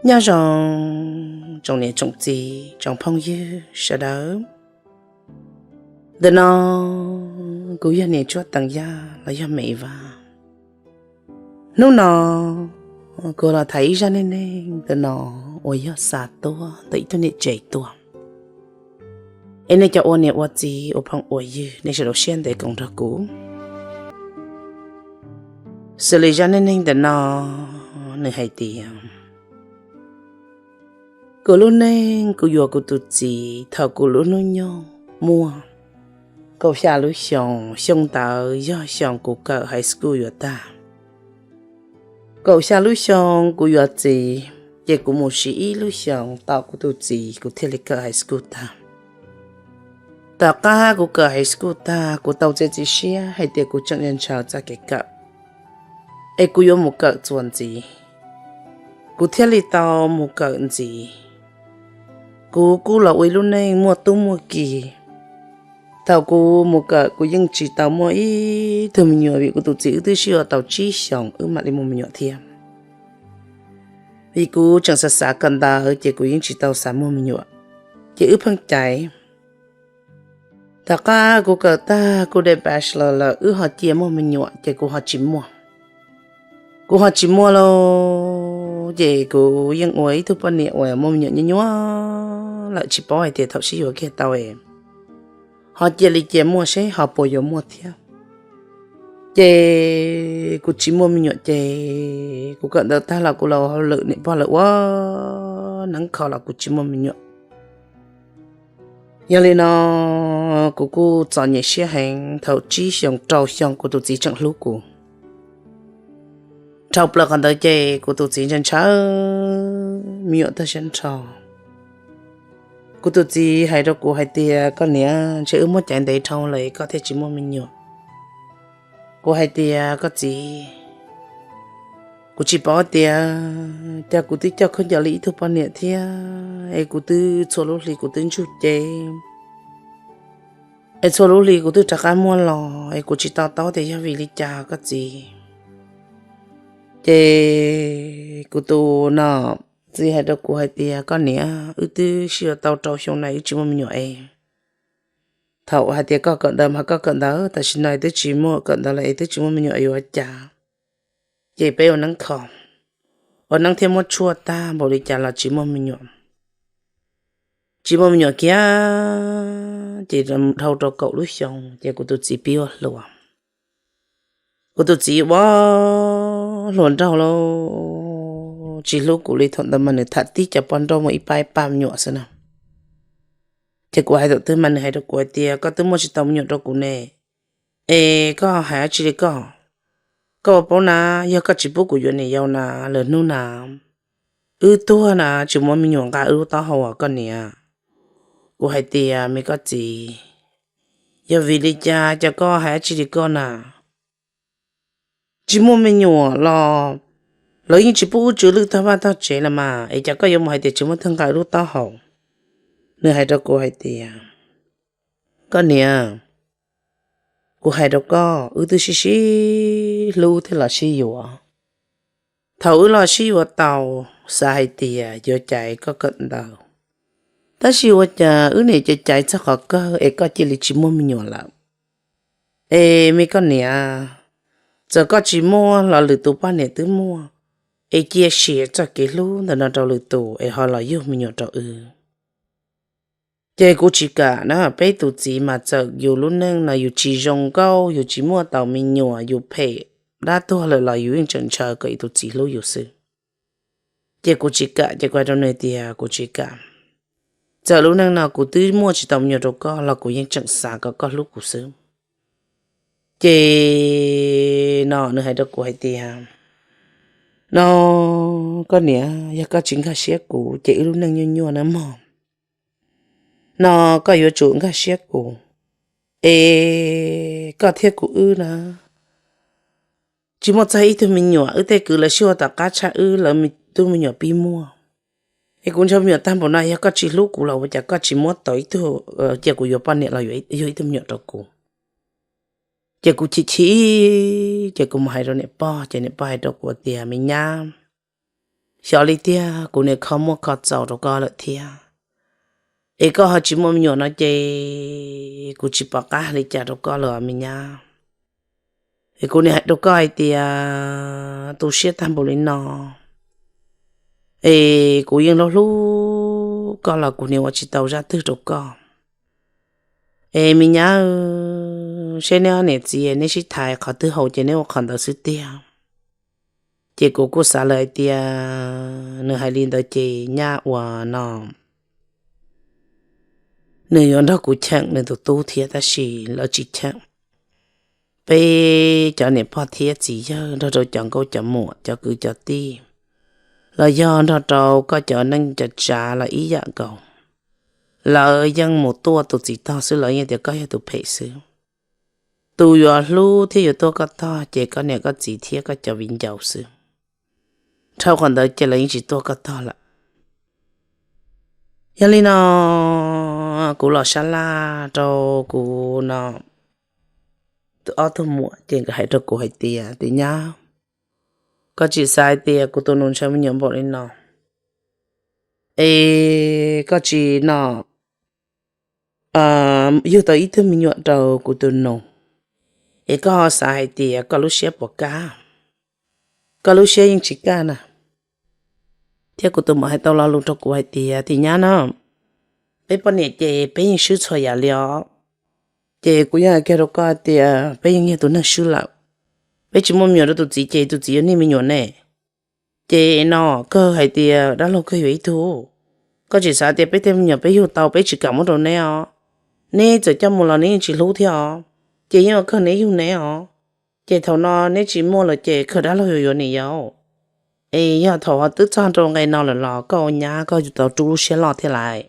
Nyob zoo tsoom niam tsoom txiv tsoom phooj ywg sawv daws. Ntawm no kuv yog niam Tsuab Teev Yaj los yog Me Vaj. Hnub no kuv los tham ib zaj neej neeg ntawm no uas yog xa tuaj ntawm ib tug niam tsev tuaj. Es nej cov ua niam ua txiv ua phooj ua ywg, nej sawv daws siab ntev koom nrog kuv. Xws li zaj neej neeg ntawm no, nws hais tias, kuv lub neej kuv yuav kuv tus txiv thaum kuv lub hnub nyoog muaj kaum xya lub xyoos. Xyoo ntawd yog xyoo kuv kawm high school yuav tag. Kaum xya lub xyoo kuv yuav txiv, ces kuv mus siv ib lub xyoos tos kuv tus txiv kuv thiaj li kawm high school tag. Tom qab kuv kawm high school tag, kuv tau txiav txim siab hais tias kuv tseem ntshaw txoj kev kawm, es kuv yuav mus kawm txuas ntxiv, kuv thiaj li tau mus kawm ntxiv. Kuv kuj los ua ib lub neej muaj tub muaj ki. Thaum kuv mus kawm kuv yeej tsis tau muaj ib tug me nyuam vim kuv tus txiv wb twb sib yuav tau tsib xyoos wb mam li muaj me nyuam thiab. Vim kuv tseem xav xav kawm ntawv ces kuv yeej tsis tau xav muaj me nyuam, ces wb pheej caiv. Tom qab kuv kawm tag kuv de bachelor lawm wb ho cia muaj me nyuam ces kuv ho tsis muaj. Kuv ho tsis muaj lauj, ces kuv yeej ua ib tug poj niam uas muaj me nyuam nyuaj nyuaj lawm tsis paub hais tias thaum sib yuav kiag tau es ho cia li cia muaj seb ho puas yuav muaj thiab. Ces kuv tsis muaj me nyuam ces kuv kawm ntawv tag los kuv los hauj lwm niam pog lawv ua neeb kho los kuv tsis muaj me nyuam. Yog li no kuv kuj txom nyem siab heev thaum tsib xyoos rau xyoo kuv tus txiv tseem hlub kuv. Dhau plaws qhov ntawd ces kuv tus txiv ntshaw ntshaw me nyuam tag siab nrho. Kuv tus txiv hais rau kuv hais tias, koj niam, ntshe wb muab caiv ntev dhau lawm koj thiaj tsis muaj me nyuam. Kuv hais tias, koj txiv, kuv tsis paub tias, cas kuv twb coj khaub ncaws li ib tug poj niam thiab es kuv twb txhua lub hli kuv twb ntsug cev, es txhua lub hli kuv twb rov qab muaj los es kuv tsis to taub tias yog vim li cas koj txiv. Ces kuv tus no txiv hais rau kuv hais tias, koj niam, wb twb sib yuav tau rau xyoo na wb tsis muaj me nyuam es thaum hais tias koj kawm ntawv mas koj kawm ntawv, tam sim no twb tsis muaj kawm ntawv lawm es twb tsis muaj me nyuam yuav ua cas. Ces peb ua neeb kho, ua neeb thiab muab tshuaj tag npaum li cas los tsis muaj me nyuam. Tsis muaj me nyuam kiag, ces dhau rau kaum lub xyoo ces kuv tus txiv pib ua hluas. Kuv tus txiv ua hluas nraug lauj, tsis hlub kuv li, thaum ntawd mas nws tham tib cov poj nrauj muaj ib pab ib pab me nyuam xwb na. Ces kuv hais thaum twg mas nws hais rau kuv hais tias, koj twb muaj tsis tau me nyuam rau kuv ne, es koj hais dab tsi li koj? Koj ua paub na, yog koj tsis pub kuv yuav niam yau na, lwm hnub na wb tuag na tsis muaj me nyuam nqa wb lub taub hau os koj niam. Kuv hais tias, me koj txiv, yog vim li cas cas koj hais dab tsi li koj na? Tsis muaj me nyuam los lawv yeej tsis pub wb tsw lwj tog vaj tog tsev los mas, es cas koj yuav mus hais tias tsis muaj tug nqa wb lub taub hau? Nws hais rau kuv hais tias, koj niam, kuv hais rau koj, wb twb sib sib hlub thiab los sib yuav. Thaum wb los sib yuav tau, xav hais tias yuav caiv koj kawm ntawv, tab sis ua cas wb niam caiv caiv txog qhov kawg es koj cia li tsis muaj me nyuam lawm. Es me koj niam, txawm koj tsis muaj los lwm tus poj niam twb muaj, es cia siab txoj kev hlub ntawm no rau lwm tus es ho los yug me nyuam rau wb. Ces kuv tsis kam na, peb tus txiv mas txawm yus lub neej no yus tsis zoo nkauj, yus tsis muaj tau me nyuam, yus phem dab tuag lawm los yus yeej tseem ntshaw kom yus tus txiv hlub yus xwb. Ces kuv tsis kam, ces kuv hais rau nws tias kuv tsis kam. Txawm lub neej no kuv twb muaj tsis tau me nyuam rau koj los kuv yeej tseem xav kom koj hlub kuv xwb. Ces no nws hais rau kuv hais tias, no, koj niam, yog koj tsis nkag siab kuv ces wb lub neej nyuaj nyuaj na mog. No koj yuav tsum nkag siab kuv, es koj thiab kuv wb na tsis muaj txog ib tug me nyuam, wb tej kwv lawv sib ua tom qab tshaj wb, lawv tug me nyuam pib muaj. Es kuv ntshaw me nyuam tag npaum no, yog koj tsis hlub kuv los ua cas koj tsis muab tau ib tug cia kuv yuav poj niam los yug ib tug me nyuam rau kuv? Ces kuv chim chim, ces kuv mus hais rau niam pog, ces niam pog hais rau kuv tias, me nyab, xyov li tiag, kuv niam kho muaj kho txaus rau koj lawm thiab. Es koj ho tsis muaj me nyuam no ces kuv tsis pom qab hais li cas rau koj lawm me nyab. Es kuv niam hais rau koj hais tias tu siab tag npaum li no, es kuv yeej hlub hlub koj los kuv niam ua tsis tau zaj twg rau koj. Es me nyab, seb neb ob niam txiv neb sib thaiv qhov twg haum ces neb ua qhov ntawd xwb tiag. Ces kuv kuj xav lawm hais tias nws hais li ntawd ces nyaj ua no nws yuav nrog kuv cheem nws tus tub thiab, tab sis lawv tsis cheem. Peb cov niam pog thiab txiv yawg nrog rau cov nkauj cov muam cov kwv cov tij, los yog nrog rau koj cov neej cov tsav los ib yam nkaus, lawv yeej mus tuaj tus txiv tog xwb, lawv yeej tias koj yog tus phem xwb. Tus yuav hlub thiab yuav tuaj koj tog ces koj niam koj txiv thiab koj cov viv ncaus xwb. Dhau qhov ntawd ces lawv yeej tsis tuaj koj tog lawm. Yog li no kuv los sab laj rau kuv no tus ob tug muam ces nkawd hais rau kuv hais tias, tias nyab, koj tsis xav hais tias kuv tus nus ntshaw me nyuam npaum li no, es koj tsis no yug tau ib tug me nyuam rau kuv tus nus, es koj ho xav hais tias koj lub siab puas kaj, koj lub siab yeej tsis kaj na. Thiab kuv tus muam hais tau lo lus rau kuv hais tias, tias nyab na, peb poj niam ces peb yeej swb txhua yam li os. Ces kuv yeej hais kiag rau koj tias peb yeej yog tus neeg swb lawm. Peb tsis muaj me nyuam rau tus txiv ces tus txiv yuav niaj me nyuam ne. Ces no kawg hais tias dab laug kawg yuav ib tug. Koj tsis xav tias peb tej me nyuam peb yug tau peb tsis kam muab rau neb os. Neb txawm coj mus los neb yeej tsis hlub thiab os. Ces yeej ua kawg neb yug neb os. Ces thaum no neb tsis muaj lawm ces kawg dab laug yuav yuav niam yau. Es yog thaum ho twb txog rau nqe no lawm los koj ua nyab koj yuav tau rub lub siab loj thiab lais.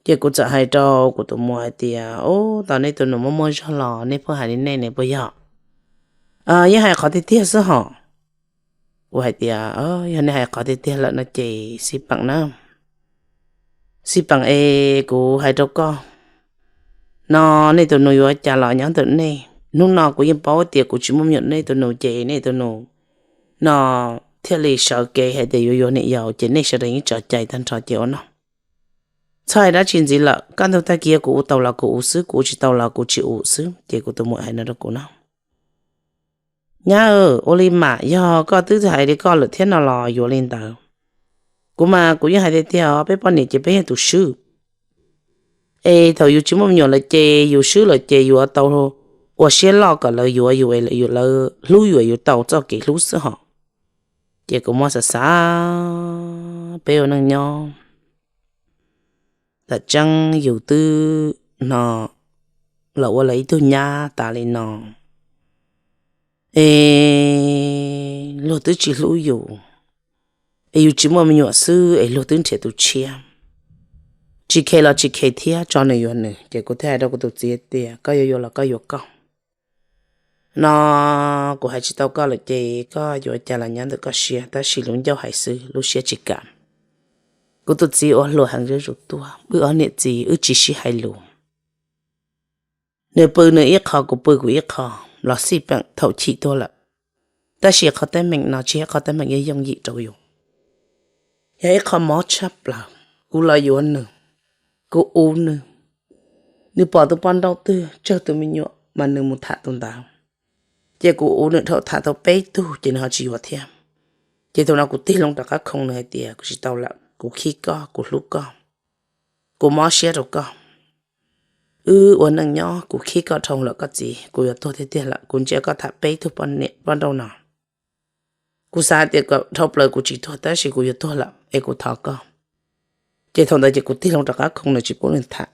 Ces kuv txawm hais rau kuv tus muam hais tias, ub, tau nej tus nus muaj muaj zog los nej pheej hais li nej ne puas yog? Yeej hais qhov tiag tiag xwb hos. Kuv hais tias, yog nej hais qhov tiag tiag lawm no ces xij peem na. Xij peem es kuv hais rau koj, no nej tus nus yuav cas los nyob ntawm nej. Hnub no kuv yeej paub tias kuv tsis muaj me nyuam nej tus nus ces nej tus nus no thiaj li sawv kev hais tias yuav yuav niam yau ces nej sawv daws yeej tso cai tag nrho ces ua no. Txhob hais dab tsi ntxiv lawm, kaj ntug tag kis kuv ua tau los kuv ua xwb, kuv ua tsis tau los kuv tsis ua xwb. Ces kuv tus muam hais no rau kuv no, nyab, ua li mas yog koj twb hais li koj lawm thiab no los yuav li ntawd. Kuv mas kuv yeej hais tiag tiag os, peb poj niam ces peb yog tus swb. Es thaum yus tsis muaj me nyuam lawm ces yus swb lawm ces yuav tau ua siab loj kom lawv yuav yus, lawv hlub yus, yus tau txoj kev hlub xwb hos. Ces kuv muab xav xav, peb ua neej nyob, tam tseeb yus twb no los ua lawv ib tug nyab tas li no, es luag twb tsis hlub yus, es yus tsis muaj me nyuam xwb es luag twb nrhiav tus tshiab, tsis khe los tsis khe thiab tso nws yuav nws. Ces kuv thiaj hais rau kuv tus txiv tias, koj yuav yuav los koj yuav koj no, kuv hais tsis tau koj lawm ces koj yuav cas los nyob ntawm koj siab, tab sis lub ncauj hais xwb, lub siab tsis kam. Kuv tus txiv ua hluas heev zuj zus tuaj, wb ob niam txiv wb tsis sib hais lus. Nws pw nws ib qho, kuv pw kuv ib qho, los xij peem thaum chim tuaj lawm. Tab sis qhov teeb meem no tsis yog qhov teeb meem yooj yooj yim rau yus, yog ib qho mob tshaj plaws. Kuv los yuav nws, kuv uv nws, nws pom tus poj nrauj twg tsawg tus me nyuam mas nws mus tham tus ntawd. Ces kuv uv nws dhau tham tau peb tug ces nws ho tsis yuav thiab. Ces thaum no kuv tig loo rov qab khoo nws hais tias, kuv tsis tau lawm, kuv khib koj, kuv hlub koj, kuv mob siab rau koj. Wb ua neej nyob kuv khib koj dhau lawm koj txiv, kuv yuav tuag tiag tiag lawm, kuv ntsia koj tham peb tug poj nrauj no. Kuv xav tias kom dhau plaws kuv tsis tuag tab sis kuv yuav tuag lawm es kuv thov koj. Ces thaum ntawd ces kuv tig loo rov qab khoo nws tsis pub nws tham.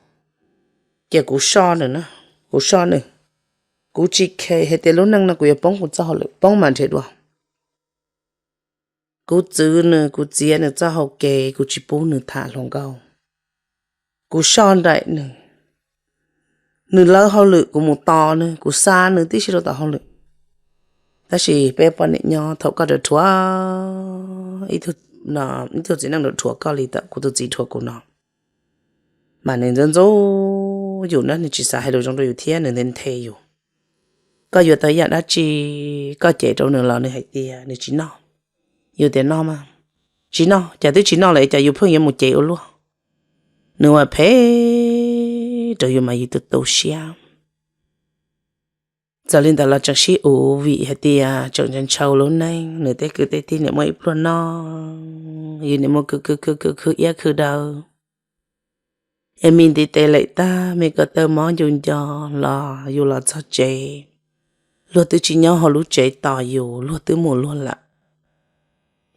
Ces kuv soj nws na, kuv soj nws. Kuv tsis khe hais tias lub neej no kuv yuav poob kuv txoj hauj lwm, poob mas nrhiav dua. Kuv txwv nws, kuv txiav nws txoj hau kev, kuv tsis pub nws tham hluas nkauj. Kuv soj nraim nws, nws lawb hauj lwm kuv mus tos nws, kuv xa nws tib si rau tom hauj lwm. Tab sis peb poj niam nyob thaum koj rau rhuav, ib tug txiv neej rau rhuav koj li tam kuv tus txiv rhuav kuv no, mas nws ntxub ntxub yus na, nws tsis xav hais lus zoo rau yus thiab nws nthe nthe yus. Koj yuav tau yam dab tsi, koj cem rau nws los nws hais tias nws tsis noj. Yus tias noj mas, tsis noj, cas twb tsis noj lawm, cas yus pheej yuav mus cev ua luaj. Nws ua phem rau yus mas yus tu tu siab. Txawm li ntawd los tseem sib uv vim hais tias tseem ntshaw lub neej, nws tej kwv tej tij niam muaj ib pluag noj, yus niam muaj khwv khwv khwv khwv khwv iab khwv daw, es me ntiv tes laim tag, me ko taw mob ncu nco los yus los txog tsev, luag twb tsis nyob hauv lub tsev tos yus, luag twb mus luag lawm.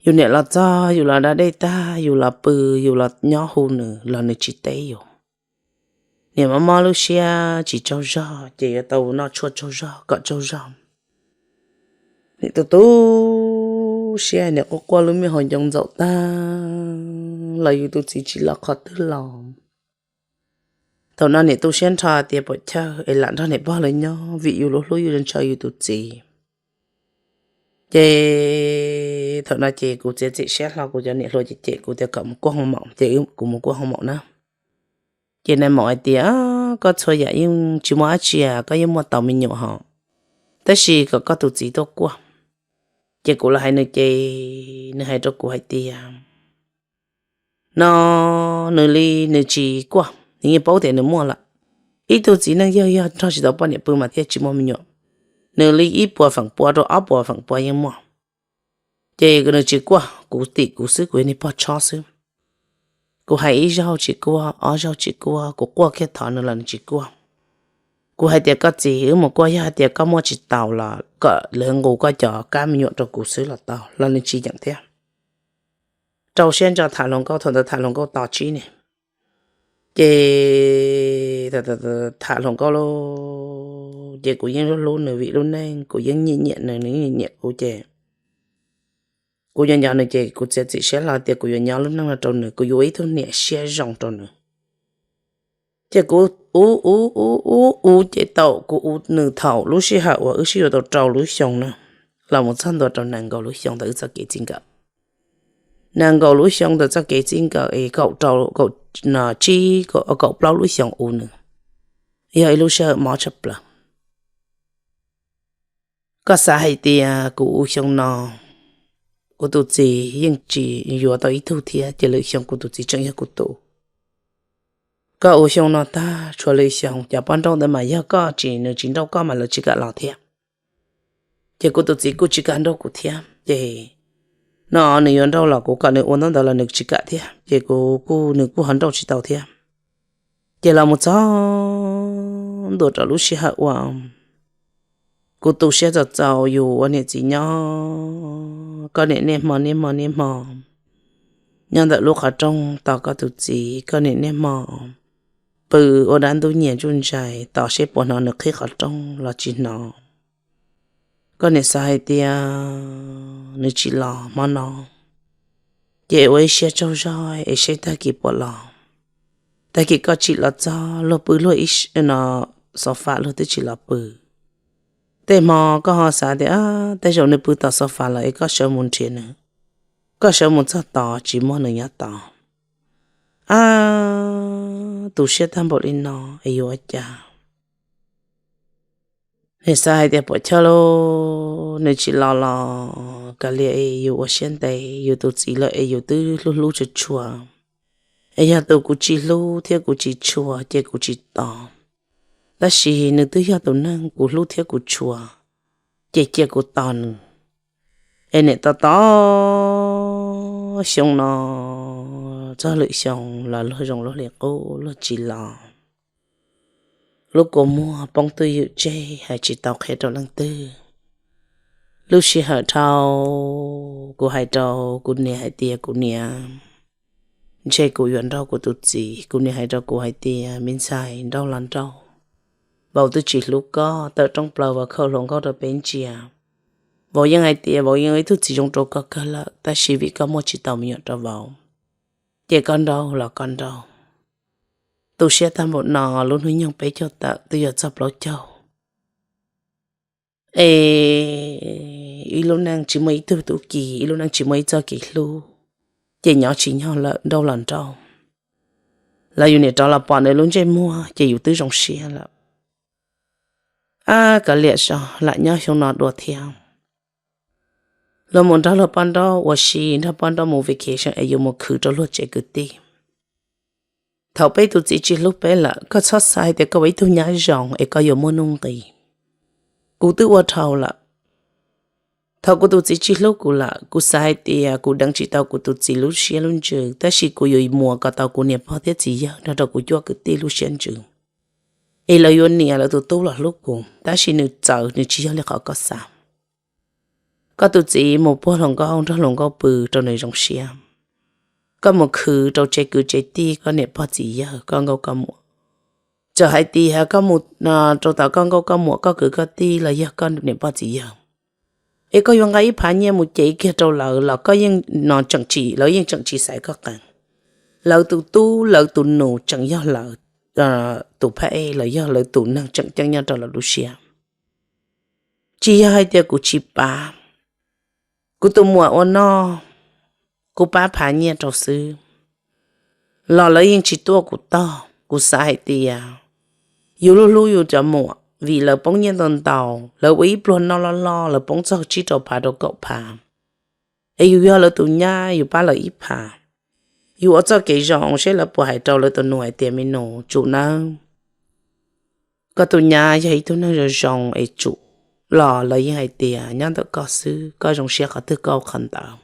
Yus niam los txog, yus los da dej tag, yus los pw, yus los nyob hu nws los nws tsis teb yus. Niam mob mob lub siab tsis tsaug zog, ces yuav tau noj tshuaj tsaug zog kom tsaug zog. Niam tu tu siab, niam quaj quaj lub me hauv ncoo ntxaum tag los yus tus txiv tsis los qhov twg los. Thaum no niam tu siab nrho tias puam chawj es lam nrog niam pog lawv nyob vim yus lub hlub yus ntshaw yus tus txiv. Ces thaum no ces kuv txiav txim siab hlo, kuv cov niam hluas ces cem kuv tias kom mus kuaj hoo maum, ces kuv mus kuaj hoo maum na. Ces nais maum hais tias, koj txhua yam yeej tsis muaj dab tsi, koj yeej muaj tau me nyuam hos, tab sis kom koj tus txiv tuaj kuaj. Ces kuv los hais nws ces nws hais rau kuv hais tias, no nws li nws tsis kuaj, nws yeej paub tias nws muaj lawm. Ib tug txiv neej yawg yog nrog tsis tau poj niam pw mas thiaj tsis muaj me nyuam. Nws li ib puas feem pua rau ob puas feem pua yeej muaj. Ces nws tsis kuaj, kuv tim kuv xwb, kuv yog niag pog tshob xwb. Kuv hais ib zaug tsis kuaj, ob zaug tsis kuaj, kuv quaj kiag thov nws los nws tsis kuaj. Kuv hais tias koj txiv, wb mus kuaj, yog hais tias koj muaj tsis tau los kom lawv nqus koj cov kab me nyuam rau kuv xwb los tau, los nws tsis yeem thiab. Rau siab ntso tham hluas nkauj, thaum ntawd tham hluas nkauj tos tsib ne. Ces tham hluas nkauj lauj, ces kuv yeej hlub hlub nws vim lub neej kuv yeej nyiam nyiam nws, nws yeej nyiam nyiam kuv ces kuv nco nco nws ces kuv txiav txim siab hlo tias kuv yuav nyob lub neej no rau nws, kuv yuav ua ib tug niam siab zoo rau nws. Ces kuv ua ua ua ua ua ces tau kuv ua nws thaum lub sij hawm uas wb sib yuav tau rau lub xyoo na, los mus txog ntua rau nees nkaum lub xyoo ntawm wb txoj kev txij nkawm. Nees nkaum lub xyoo ntawm txoj kev txij nkawm es kaum rau, kaum, tsib, kaum plaub lub xyoo ua nws, yog ib lub sij hawm mob tshaj plaws. Koj xav hais tias kuv ua xyoo no, kuv tus txiv yeej tsis yuav tau ib tug thiab, ces lwm xyoo kuv tus txiv tseem yog kuv tus. Koj ua xyoo no tag tshuav lwm xyoo, cov poj nrauj ntawd mas yog koj tsis, nws tsis nrauj koj mas lawv tsis kam los thiab. Ces kuv tus txiv kuj tsis kam nrauj kuv thiab, ces no nws yuav nrauj los kuv kom nws ua ntaub ntawv los nws tsis kam thiab, ces kuv kuj, nws kuj ho nrauj tsis tau thiab. Ces los mus txog ntua rau lub sij hawm uas kuv tu siab txaus txaus yus ua niam txiv nyob, koj niam niaj hmo niaj hmo niaj hmo nyob ntawm lub qhov rooj tos koj tus txiv, koj niam niaj hmo pw ua dab ntub nyias ntsuj ntsais tos seb puas hnov nws qhib qhov rooj los tsis hnov. Koj niam xav hais tias nws tsis los hmo no, ces ua ib siab tsaug zog es seb tag kis puas los. Tag kis koj tsim los txog luag pw luag ib no, sofa luag twb tsis los pw. Tej hmo koj ho xav tias tej zaum nws pw tom sofa lawm es koj sawv mus nrhiav nws. Koj sawv mus txog tod tsis muaj nws nyob tod. Ab, tu siab tag npaum li no es yuav ua cas? Nws xav hais tias puam chawj lauj, nws tsis los los kav liam es yus ua siab ntev, yus tus txiv lawm es yus twb hlub hlub tshua tshua. Es yog tus kuv tsis hlub thiab kuv tsis tshua ces kuv tsis tos. Tab sis nws twb yog tus neeg kuv hlub thiab kuv tshua, ces cia kuv tos nws. Es niam tos tos xyoo no txog lwm xyoo los luag zoo luag li qub luag tsis los. Lub kua muag poob twj ywm tseg hais tsis tau qhia rau leej twg. Lub sij hawm dhau, kuv hais rau kuv niam hais tias kuv niam, ntshe kuv yuav nrauj kuv tus txiv. Kuv niam hais rau kuv hais tias me ntxhais, nrauj los nrauj, vauv twb tsis hlub koj, tawm rooj plaws vauv khaws hluas nkauj rau peb ntsia. Vauv yeej hais tias vauv yeej ib tug txiv zoo rau koj kawg lawm, tab sis vim koj muaj tsis tau me nyuam rau vauv, ces koj nrauj los koj nrauj. Tu siab tag npaum no, lub hnub nyoog peb caug tawm twb yuav txog plaub caug. Es ib lub neej tsis muaj ib tug tub ki, ib lub neej tsis muaj ib txoj kev hlub, ces nyob tsis nyob lawm nrauj los nrauj. Los yus niam rov los pom nws lub ntsej muag ces yus twb zoo siab lawm. Ab, kav liam zog, lam nyob xyoo no dua thiab. Los mus nrog luag poj nrauj ua si, nrog poj nrauj mus vacation es yuav mus khwv rau luag tsev kwv tij. Thaum peb tus txiv tsis hlub peb lawm, koj txhob xav hais tias koj ua ib tug nyab zoo es koj yuav muaj nuj nqis. Kuv twb ua dhau lawm. Thaum kuv tus txiv tsis hlub kuv lawm, kuv xav hais tias kuv deev tsis tau kuv tus txiv lub siab lub ntsws, tab sis kuv yuav muas kom tau kuv niam pog thiab txiv yawg nrog rau kuv cuab kwv tij lub siab ntsws, es lawv yuav nias lawv tus tub los hlub kuv, tab sis nws txawv, nws tsis yog li qhov koj xav. Koj tus txiv mus puag hluas nkauj nrog hluas nkauj pw rau nws zoo siab. Koj mus khwv rau tsev kwv tsev tij koj niam pog txiv yawg koj nkauj koj muam. Txawm hais tias koj mus rau tom koj nkauj koj muam koj kwv koj tij los yog koj niam pog txiv yawg, es koj yuav nqa ib phav nyiaj mus cev kiag rau lawv los koj yeej tseem tsis, lawv yeej tseem tsis xaiv koj qees. Lawv tus tub lawv tus nus tseem yog lawv tus phab ej los yog lawv tus neeg tseem ceeb nyob rau lawv lub siab. Tsis yog hais tias kuv tsis pab, kuv tus muam ua noj, kuv pab phav nyiaj rau xwb, los lawv yeej tsis tuaj kuv tog. Kuv xav hais tias yus hlub hlub yus cov muam vim lawv poob nyiaj ntau ntau, lawv ua ib pluag noj loj loj lawv poob txog tsib rau phav rau kaum phav, es yus yog lawv tus nyab yus pab lawv ib phav. Yus ua txoj kev zoo seb lawv puas hais rau lawv tus nus hais tias me nus tsum nawb, koj tus nyab yog ib tug neeg zoo zoo es tsum, los lawv yeej hais tias nyob ntawm koj xwb, koj zoo siab qhov twg koj ua qhov ntawd.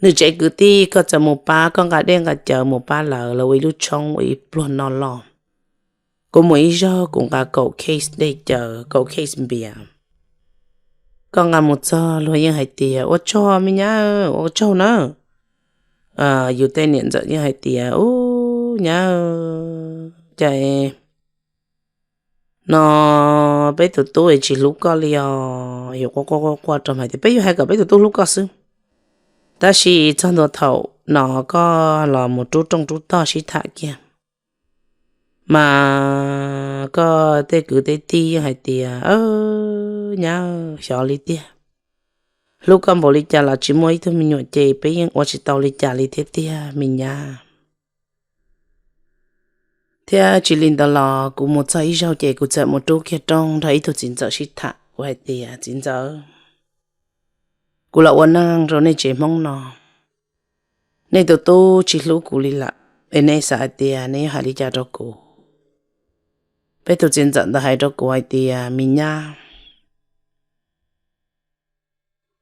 Nws tsev kwv tij koj txawm mus pab, koj nqa dej nqa cawv mus pab lawv, lawv ua ib lub tshoob ua ib pluag noj loj. Kuv mus ib zaug kuv nqa kaum case dej cawv, kaum case npias. Koj nqa mus txog luag yeej hais tias ua tsaug me nyab, ua tsaug na. Yus tej niam ntxawm yeej hais tias u nyab, cas no peb tus tub tsis hlub koj li os. Yus quaj quaj quaj quaj rau hais tias peb yuav hais kom peb tus tub hlub koj xwb, tab sis txog ntua thaum no koj los mus rub rooj rub tog sib tham kiag, mas koj tej kwv tej tij yeej hais tias nyab, xyov li tiag, hlub koj npaum li cas los tsis muaj ib tug me nyuam ces peb yeej ua tsis tau li cas li thiab tiag me nyab. Thiab tsis li ntawd los kuv mus txog ib zaug ces kuv txawm mus rub kiag rooj nrog ib tug txiv ntxawm sib tham, kuv hais tias txiv ntxawm, kuv los ua neeg rau nej tsev Hmoob no, nej tus tub tsis hlub kuv li lawm, es nej xav hais tias nej yuav hais li cas rau kuv? Peb tus txiv ntxawm ntawd hais rau kuv hais tias me nyab,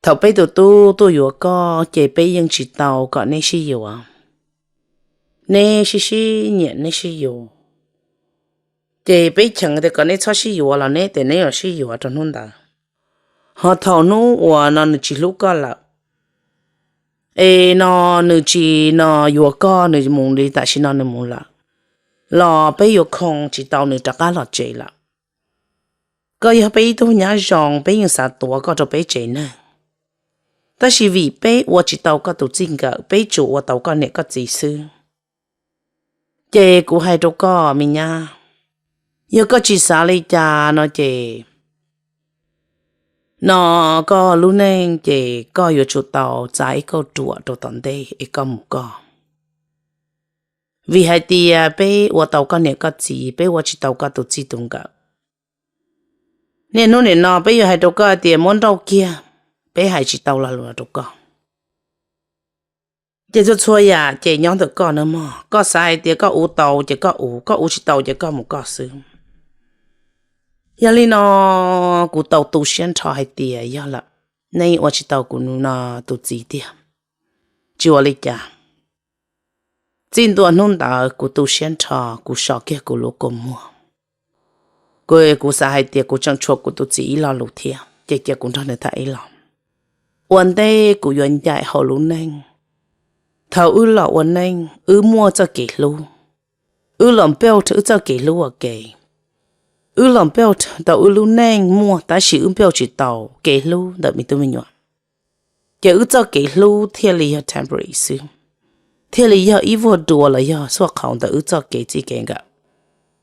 thaum peb tus tub tuaj yuav koj ces peb yeej tsis tau kom nej sib yuav, neb sib sib nyiam neb sib yuav, ces peb cheem tias kom neb txhob sib yuav los neb tias neb yuav sib yuav rau hnub ntawd. Ho thaum hnub uas no nws tsis hlub koj lawm, es no nws tsis no yuav koj, nws mus li tam sim no nws mus lawm, los peb yuav khoo tsis tau nws rov qab los tsev lawm. Koj yog peb ib tug nyab zoo, peb yeej xav tuav koj rau peb tsev neeg, tab sis vim peb ua tsis tau koj tus txij nkawm, peb tsuas ua tau koj niam koj txiv xwb. Ces kuv hais rau koj me nyab, yog koj tsis xav li cas no ces no koj lub neej ces koj yuav tsum tau txav ib kauj ruam rau tom ntej es koj mus koj. Vim hais tias peb ua tau koj niam koj txiv, peb ua tsis tau koj tus txij tus nkawm. Niaj hnub nim no peb yuav hais rau koj tias muab nrauj kiag, peb hais tsis tau lo lus rau koj. Ces txhua txhua yam ces nyob ntawm koj nawb mog, koj xav hais tias koj ua tau ces koj ua, koj ua tsis tau ces koj mus koj xwb. Yog li no kuv tau tu siab nrho hais tias yog lawm, nej ua tsis tau kuv tus txiv tiag, tsis ua li cas. Txij ntua hnub ntawd kuv tu siab nrho, kuv so kiag kuv lub kua muag. Kuv, kuv xav hais tias kuv tseem tshuav kuv tus txiv ib lo lus thiab, ces cia kuv nrog nws tham ib los. Ua ntej kuv yuav ncaim hauv lub neej, thaum wb los ua neej wb muaj txoj kev hlub, wb los build wb txoj kev hlub ua ke. Wb los build tau wb lub neej muaj, tab sis wb build tsis tau kev hlub ntawm me tub me nyuam. Ces wb txoj kev hlub thiaj li yog temporary xwb, thiaj li yog ib vuag dua los yog xuaj qhauv ntawm wb txoj kev txij kev nkawm.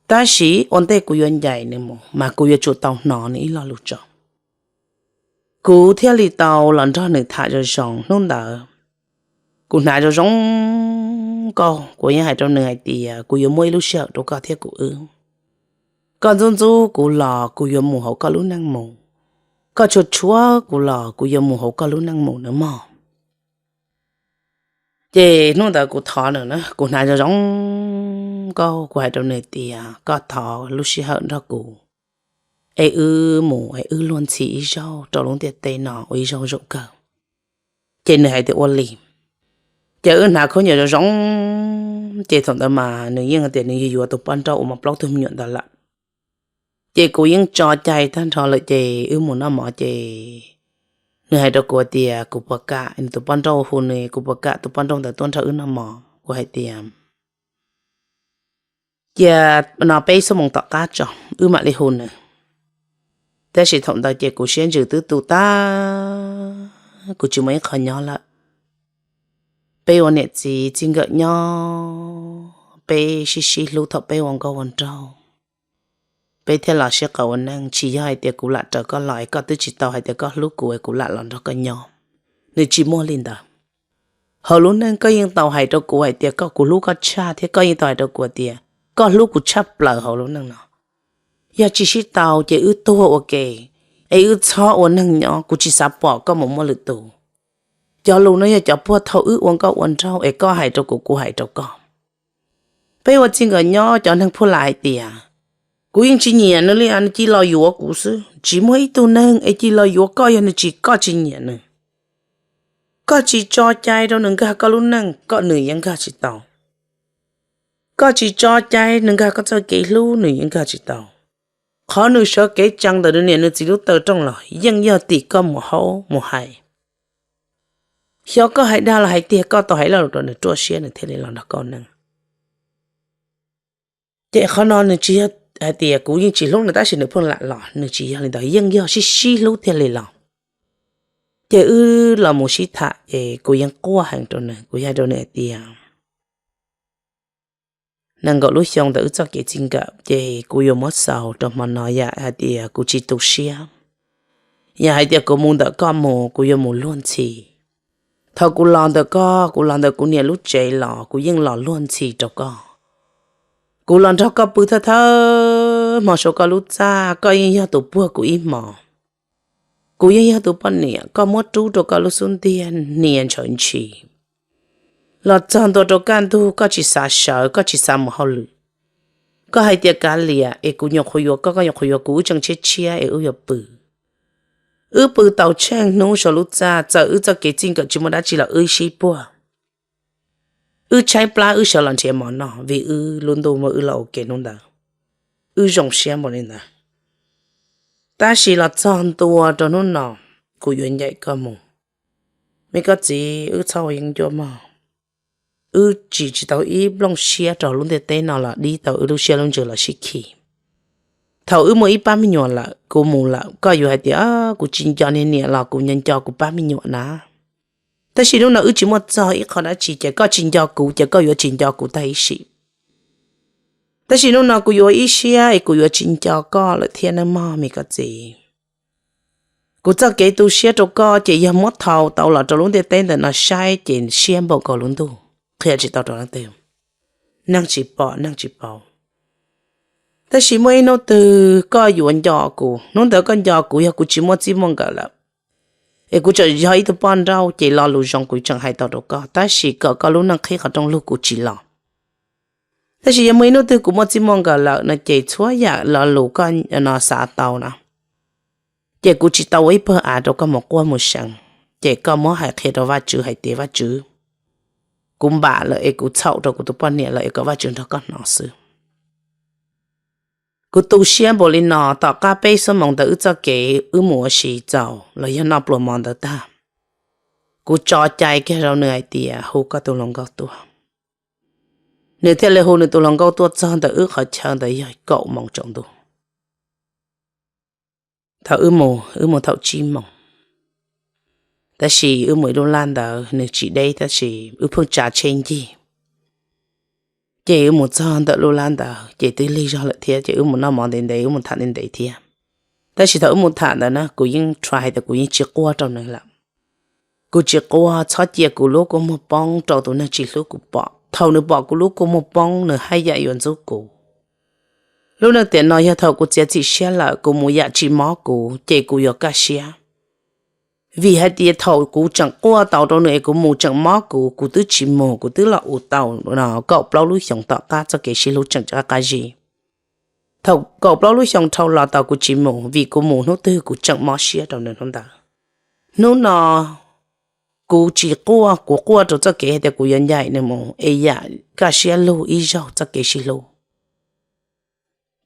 Tab sis ua ntej kuv yuav ncaim nws mus mas kuv yuav tsum tau hnov nws ib lo lus tso. Kuv thiaj li tau los nrog nws tham zoo zoo hnub ntawd. Kuv hnav zoo zoo nkauj, kuv yeej hais rau nws hais tias kuv yuav muab ib lub sij hawm rau koj thiab kuv wb. Koj ntxub ntxub kuv los kuv yuav mus hauv koj lub neej mus. koj tshua tshuav kuv los kuv yuav mus hauv koj lub neej mus nawb mog. Ces hnub ntawd kuv thov nws na, kuv hnav zoo zoo nkauj, kuv hais rau nws tias koj thov lub sij hawm nrog kuv es wb mus es wb luag ntxhi ib zaug rau lub ntiaj teb no ua ib zaug zoo kawg. Ces nws hais tias ua li. Ces wb hnav khaub ncaws zoo zoo, ces thaum ntawd mas nws yeej tias nws yuav yuav tus poj nrauj uas muaj plaub tug me nyuam ntawd lawm. Ces kuv yeej tso cai tag nrho lawm ces wb mus noj mov ces nws hais rau kuv tias kuv puas kam nws tus poj nrauj hu nws, kuv puas kam tus poj nrauj ntawd tuaj nrog wb noj mov. Kuv hais tias cia no peb xuab moos tom qab tso, wb mam li hu nws. Tab sis thaum ntawd ces kuv siab ntsws twb tu tag, kuv tsis muaj ib qho nyob lawm. Peb ua niam txiv txij nkawm nyob, peb sib sib hlub thaum peb ua nkauj ua nraug, peb thiaj los sib qawm ua neej. Tsis yog hais tias kuv lam raws koj los es koj twb tsis tau hais tias koj hlub kuv es kuv lam los nrog koj nyob. Nws tsis muaj li ntawd. Hauv lub neej koj yeej tau hais rau kuv hais tias koj, kuv hlub koj tshaj, thiab koj yeej tau hais rau kuv tias koj hlub kuv tshaj plaws hauv lub neej no. Yog tsis sib tau ces wb tuag ua ke, es wb txhob ua neeg nyob, kuv tsis xav pom koj mus muaj lwm tus. Cov lus no yog cov puag thaum wb ua nkauj ua nraug es koj hais rau kuv, kuv hais rau koj. Peb ua txij nkawm nyob cov neeg phuaj lam hais tias kuv yeej tsis nyiam nws li, nws cia li los yuav kuv xwb. Tsis muaj ib tug neeg es cia li los yuav koj yog nws tsis, koj tsis nyiam nws. Koj tsis tso cai rau nws nkag koj lub neej, koj, nws yeej nkag tsis tau. Koj tsis tso cai nws nkag koj txoj kev hlub, nws yeej nkag tsis tau. Qhov nws sawv kev tsees ntawm nws niam nws txiv lub taw rooj los yeej yog tim koj mus haub mus hais. Xyov koj hais dag los hais tiag, koj tau hais lus rau nws ruaj siab nws thiaj li los nrog koj ua neej. Ces qhov no nws tsis yog hais tias kuv yeej tsis hlub nws tab sis nws pheej lam los, nws tsis yog li ntawd, yeej yog sib sib hlub thiaj li los. Ces wb los mus sib tham ces kuv yeej quaj heev rau nws, kuv yeej hais rau nws hais tias nees nkaum lub xyoo ntawm wb txoj kev txij nkawm ces kuv yuav muab xaus rau hmo no, yam hais tias kuv tsis tu siab. Yam hais tias kuv mus ntawm koj mus kuv yuav mus luag ntxhi. Thaum kuv los ntawm koj, kuv los ntawm kuv niam lub tsev los kuv yeej los luag ntxhi rau koj. Kuv los nrog koj pw thawj thawj hmo saum koj lub txaj, koj yeej yog tus puag kuv ib hmos. Kuv yeej yog tus poj niam koj muab rub rau koj lub xub ntiag hnia ntshaw ntshis. Los txog ntua rau kaj ntug koj tsis xav sawv, koj tsis xav mus hauj lwm. Koj hais tias kav liam es kuv nyuam qhuav yuav koj, koj nyuam qhuav yuav kuv, wb tseem tshiab tshiab es wb yuav pw. Wb pw tau tsheej hnub saum lub txaj, txawm wb txoj kev txij nkawm tsis muaj dab tsi los wb sib puag. Wb tshaib plab wb sawv los nrhiav mov noj vim wb lub ntuj muab wb los ua ke hnub ntawd. Wb zoo siab npaum li ntawd. Tab sis los txog ntua rau hnub no, kuv yuav ncaim koj mus. Me koj txiv, wb txhob ua yeeb ncuab mog. Wb tsis, tsis tau ib nplooj siab rau lub ntiaj teb no los dib tau wb lub siab lub ntsws los sib khi. Thaum wb muaj ib pab me nyuam lawm, kuv mus lawm, koj yuav hais tias kuv tsis nco niag niam los kuv nco nco kuv pab me nyuam na. Tab sis hnub no wb tsis muaj txog ib qho dab tsi ces koj tsis nco kuv ces koj yuav tsis nco kuv tag ib sim. Tab sis hnub no kuv yuav ib siab es kuv yuav tsis nco koj lawm thiab nawb mog me koj txiv. Kuv txoj kev tu siab rau koj ces yog muab thau tau los rau lub ntiaj teb ntawm no saib ces siab npaum nkaus lub ntuj, qhia tsis tau rau leej twg. Neeg tsis pom neeg tsis paub. Tab sis muaj ib hnub twg koj yuav nco kuv, hnub ntawd koj nco kuv yog kuv tsis muaj txij muaj nkawm lawm, es kuv tseem yog ib tug poj nrauj ces lo lus zoo kuv tseem hais tau rau koj, tab sis kom koj lub neej qhib qhov rooj lug kuv tsis los. Tab sis yog muaj ib hnub twg kuv muaj txij muaj nkawm lawm no ces txhua yam lo lus koj no xav tau na, ces kuv tsis tau ua ib pawg av rau koj mus quaj mus seev, ces koj muab hais qhia rau Vajtswv hais tias Vajtswv, kuv npam lawm es kuv txhaum rau kuv tus poj niam lawm es kom Vajtswv nrog koj hnov xwb. Kuv tu siab npaum li no, tom qab peb xuab moos ntawd wb txoj kev wb mus ua si txaus los yog noj pluas mov ntawd tag, kuv tso cai kiag rau nws hais tias hu koj tus hluas nkauj tuaj. Nws thiaj li hu nws tus hluas nkauj tuaj txog ntawm wb qhov chaw ntawd yog kaum moos tsaus ntuj. Thaum wb mus, wb mus thaum tsib moos, tab sis wb mus ib lub laj ntawd nws tsis deb tab sis wb pheej tsav tsheb ncig. Ces wb mus txog ntawm lub laj ntawd ces twb lig zog lawm thiab ces wb mus noj mov ntev ntev wb mus tham ntev ntev thiab. Tab sis thaum wb mus tham ntawd na kuv yeej try hais tias kuv yeej tsis quaj rau nws lawm. Kuv tsis quaj, txhob cia kuv lub kua muag poob rau tus neeg tsis hlub kuv pom. Thaum nws pom kuv lub kua muag poob nws haj yam yuav ntxub kuv. Lub neej tiam no yog thaum kuv txiav txim siab lawm kuv mus yam tsis mob kuv ces kuv yuav kaj siab. Vim hais tias thaum kuv tseem quaj tau rau nws es kuv mus tseem mob kuv, kuv twb tsis mus, kuv twb los ua tau kaum plaub lub xyoos tom qab txoj kev sib hlub tseem qab zib. Thaum kaum plaub lub xyoos dhau los tau kuv tsis mus, vim kuv mus hnub twg kuv tseem mob siab rau nws hnub ntawd. Hnub no kuv tsis quaj, kuv quaj rau txoj kev hais tias kuv yuav ncaim nws mus es yam kaj siab lug ib zaug txoj kev sib hlub.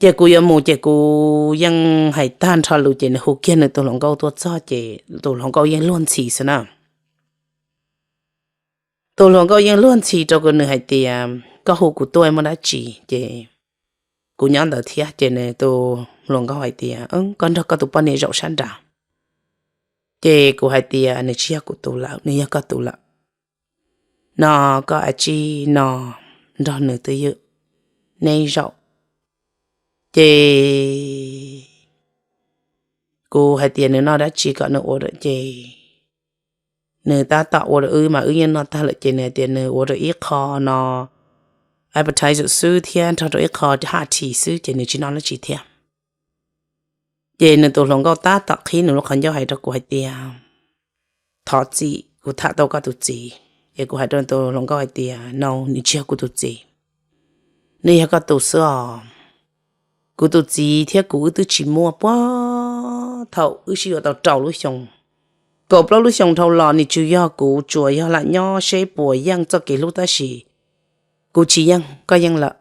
Ces kuv yuav mus ces kuv yeej hais tag nrho lus ces nws hu kiag nws tus hluas nkauj tuaj txog ces tus hluas nkauj yeej luag ntxhi xwb na. Tus hluas nkauj yeej luag ntxhi rau kuv, nws hais tias, koj hu kuv tuaj muaj dab tsi? Ces kuv nyob ntawd thiab ces nws tus hluas nkauj hais tias, koj nrog koj tus poj niam zaum sab nraud. Ces kuv hais tias, nws tsis yog kuv tus lawm, nws yog koj tus lawm. No koj a tsij no nrog nws twj ywm, neb zaum. Ces kuv hais tias nws noj dab tsi kom nws ua rau ces nws tab tom ua rau wb mas wb yeej noj tag lawm ces nws hais tias nws ua rau ib qho no appetizer xwb thiab nrog rau ib qho haj this xwb ces nws tsis noj dab tsi thiab. Ces nws tus hluas nkauj tab tom qhib nws lub qhov ncauj hais rau kuv hais tias, thov txim, kuv tham tau koj tus txiv. Ces kuv hais rau tus hluas nkauj hais tias, no, nws tsis yog kuv tus txiv, nws yog koj tus xwb os. Kuv tus txiv thiab kuv wb twb tsis muaj puag thaum wb sib yuav tau rau lub xyoo. Kaum plaub lub xyoo dhau los nws tsuas yog kuv, tsuas yog lam nyob seb puas yeej txoj kev hlub tab sis kuv tsis yeej, koj yeej lawm.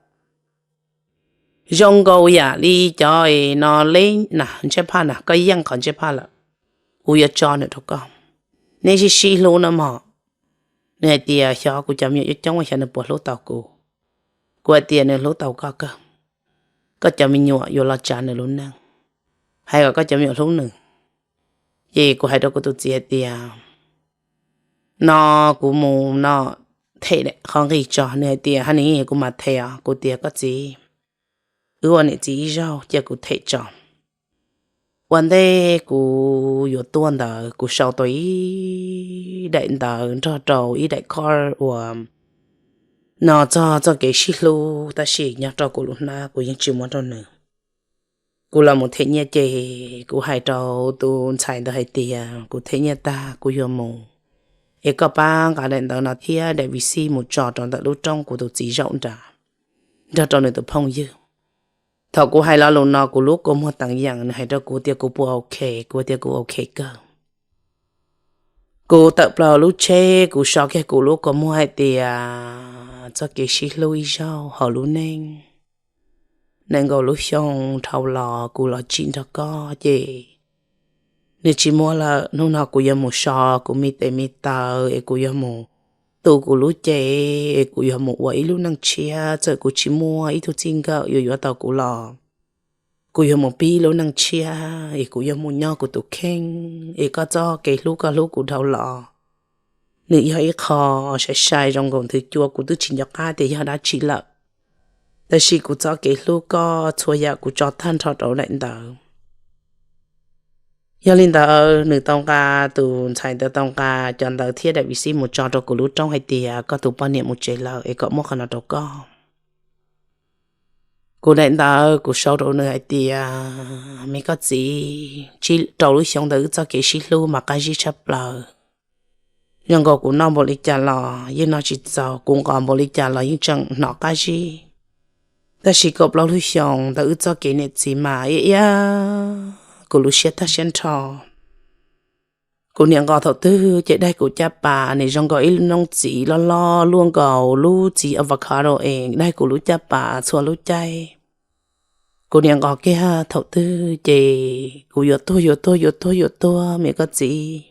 Zoo nkaus yam li cov no leb na, ntsej phaj na, koj yeej qhov ntsej phaj lawm, kuv yuav tso nws rau koj. Neb sib sib hlub no mog. Nws hais tias xyov kuv cov me nyuam coob coob xyov nws puas hlub tau kuv. Kuv hais tias nws hlub tau koj kawg, koj cov me nyuam yuav los tsav nws lub neej, hais kom koj cov me nyuam hlub nws. Ces kuv hais rau kuv tus txiv hais tias, no kuv mus no them qhov nqi tso. Nws hais tias, ha ni, kuv mam them os. Kuv tias, koj txiv, wb ua niam txiv ib zaug cia kuv them tso. Ua ntej kuv yuav tuaj ntawd kuv sau tau ib daim ntawv nrog rau ib daim card uas no txog txoj kev sib hlub tab sis nyob rau kuv lub hnab kuv yeej tsis muab rau nws. Kuv los mus them nyiaj ces kuv hais rau tus ntxhais ntawd hais tias kuv them nyiaj tag kuv yuav mus, es koj pab nqa daim ntawv no thiab daim V C mus tso rau ntawm lub roob kuv tus txiv zaum nrad nrog rau nws tus phooj ywg. Thaum kuv hais lo lus no kuv lub kua muag teev yeem, nws hais rau kuv tias kuv puas ok, kuv tias kuv ok kawg. Kuv tawm plaws lub tsheb kuv so kiag kuv lub kua muag hais tias txoj kev sib hlub ib zaug hauv lub neej nees nkaum lub xyoo dhau los kuv los tsim nrog koj ces nws tsis muaj lawm. Hnub no kuv yuav mus so kuv me tes me taw es kuv yuav mus tu kuv lub cev es kuv yuav mus ua ib lub neej tshiab. Txawm kuv tsis muaj ib tug txij nkawm yuav yuav tau kuv los kuv yuav mus pib lub neej tshiab es kuv yuav mus nyob kuv tus kheej es koj txoj kev hlub koj hlub kuv dhau los nws yog ib qho sai sai zoo nkaus nthwv cua, kuv twb tsis nco qab tias yog dab tsi lawm. Tab sis kuv txoj kev hlub koj txhua yam kuv tso tag nrho rau daim ntawv. Yog li ntawd nws tau nqa, tus ntxhais ntawd tau nqa cov ntawv thiab daim V C mus tso rau kuv lub roob hais tias koj tus poj niam mus tsev lawm es kom muab qhov no rau koj. Kuv daim ntawv kuv sau rau nws hais tias, me koj txiv, tsib rau lub xyoo ntawm wb txoj kev sib hlub mas qab zib tshaj plaws. Zoo nkaus kuv noj npaum li cas los yeej noj tsis txaus, kuv nqos npaum li cas los yeej tseem hnov qab zib. Tab sis kaum plaub lub xyoos ntawm wb txoj kev niam txiv mas iab iab kuv lub siab tag siab nrho. Kuv niam nqos thaum twg ces daig kuv caj pas, nws zoo nkaus ib lub noob txiv loj loj luaj nkaus lub txiv avocado es daig kuv lub caj pas txhua lub caij. Kuv niam nqos kiag thaum twg ces kuv yuav tuag yuav tuag yuav tuag yuav tuag me koj txiv.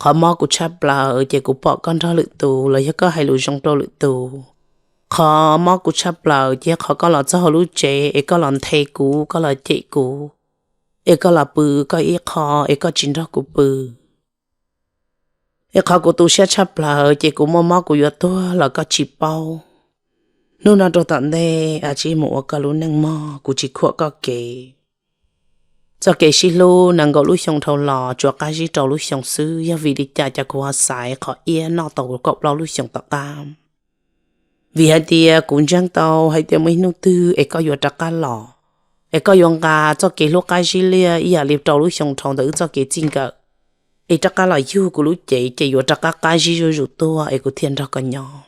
Qhov mob kuv tshaj plaws ces kuv pom koj nrog lwm tus los yog koj hais lus zoo rau lwm tus. Qhov mob kuv tshaj plaws ces qhov koj los txog hauv lub tsev es koj los nthe kuv, koj los cem kuv, es koj los pw koj ib qho es koj tsis nrog kuv pw. Es qhov kuv tu siab tshaj plaws ces kuv muaj mob kuv yuav tuag los koj tsis paub. Hnub no rau tom ntej a tsij mus ua koj lub neej mog, kuv tsis khuam koj kev. Txoj kev sib hlub nees nkaum lub xyoo dhau los tsuas qab zib rau lub xyoo xwb, yog vim li cas cas kuv ho xaiv qhov iab noj tau kaum plaub lub xyoo tom qab. Vim hais tias kuv ntseeg tau hais tias muaj ib hnub twg es koj yuav rov qab los, es koj yuav nqa txoj kev hlub qab zib liaj ib yam li rau lub xyoo dhau ntawm wb txoj kev txij nkawm, es rov qab los yug kuv lub cev ces yuav rov qab qab zib zuj zus tuaj es kuv thiaj nrog koj nyob.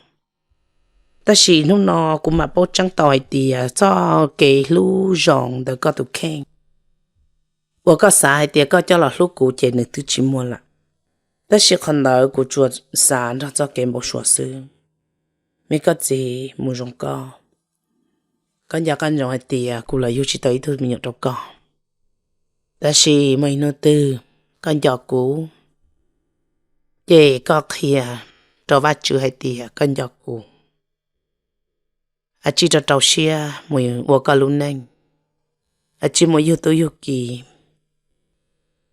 Tab sis hnub no kuv mam paub tseeb tau hais tias txoj kev hlub zoo ntawm koj tus kheej uas koj xav hais tias koj coj los hlub kuv ces nws twb tsis muaj lawm. Tab sis qhov ntawd kuv tsuas xav nrog txoj kev npau suav xwb. Me koj txiv, mus zoo koj. Koj nco qab ntsoov hais tias kuv los yug tsis tau ib tug me nyuam rau koj. Tab sis muaj ib hnub twg koj nco kuv, ces koj qhia rau Vajtswv hais tias koj nco kuv. Ua tsis rau rau siab mus ua koj lub neej, ua tsis mus yug tub yug ki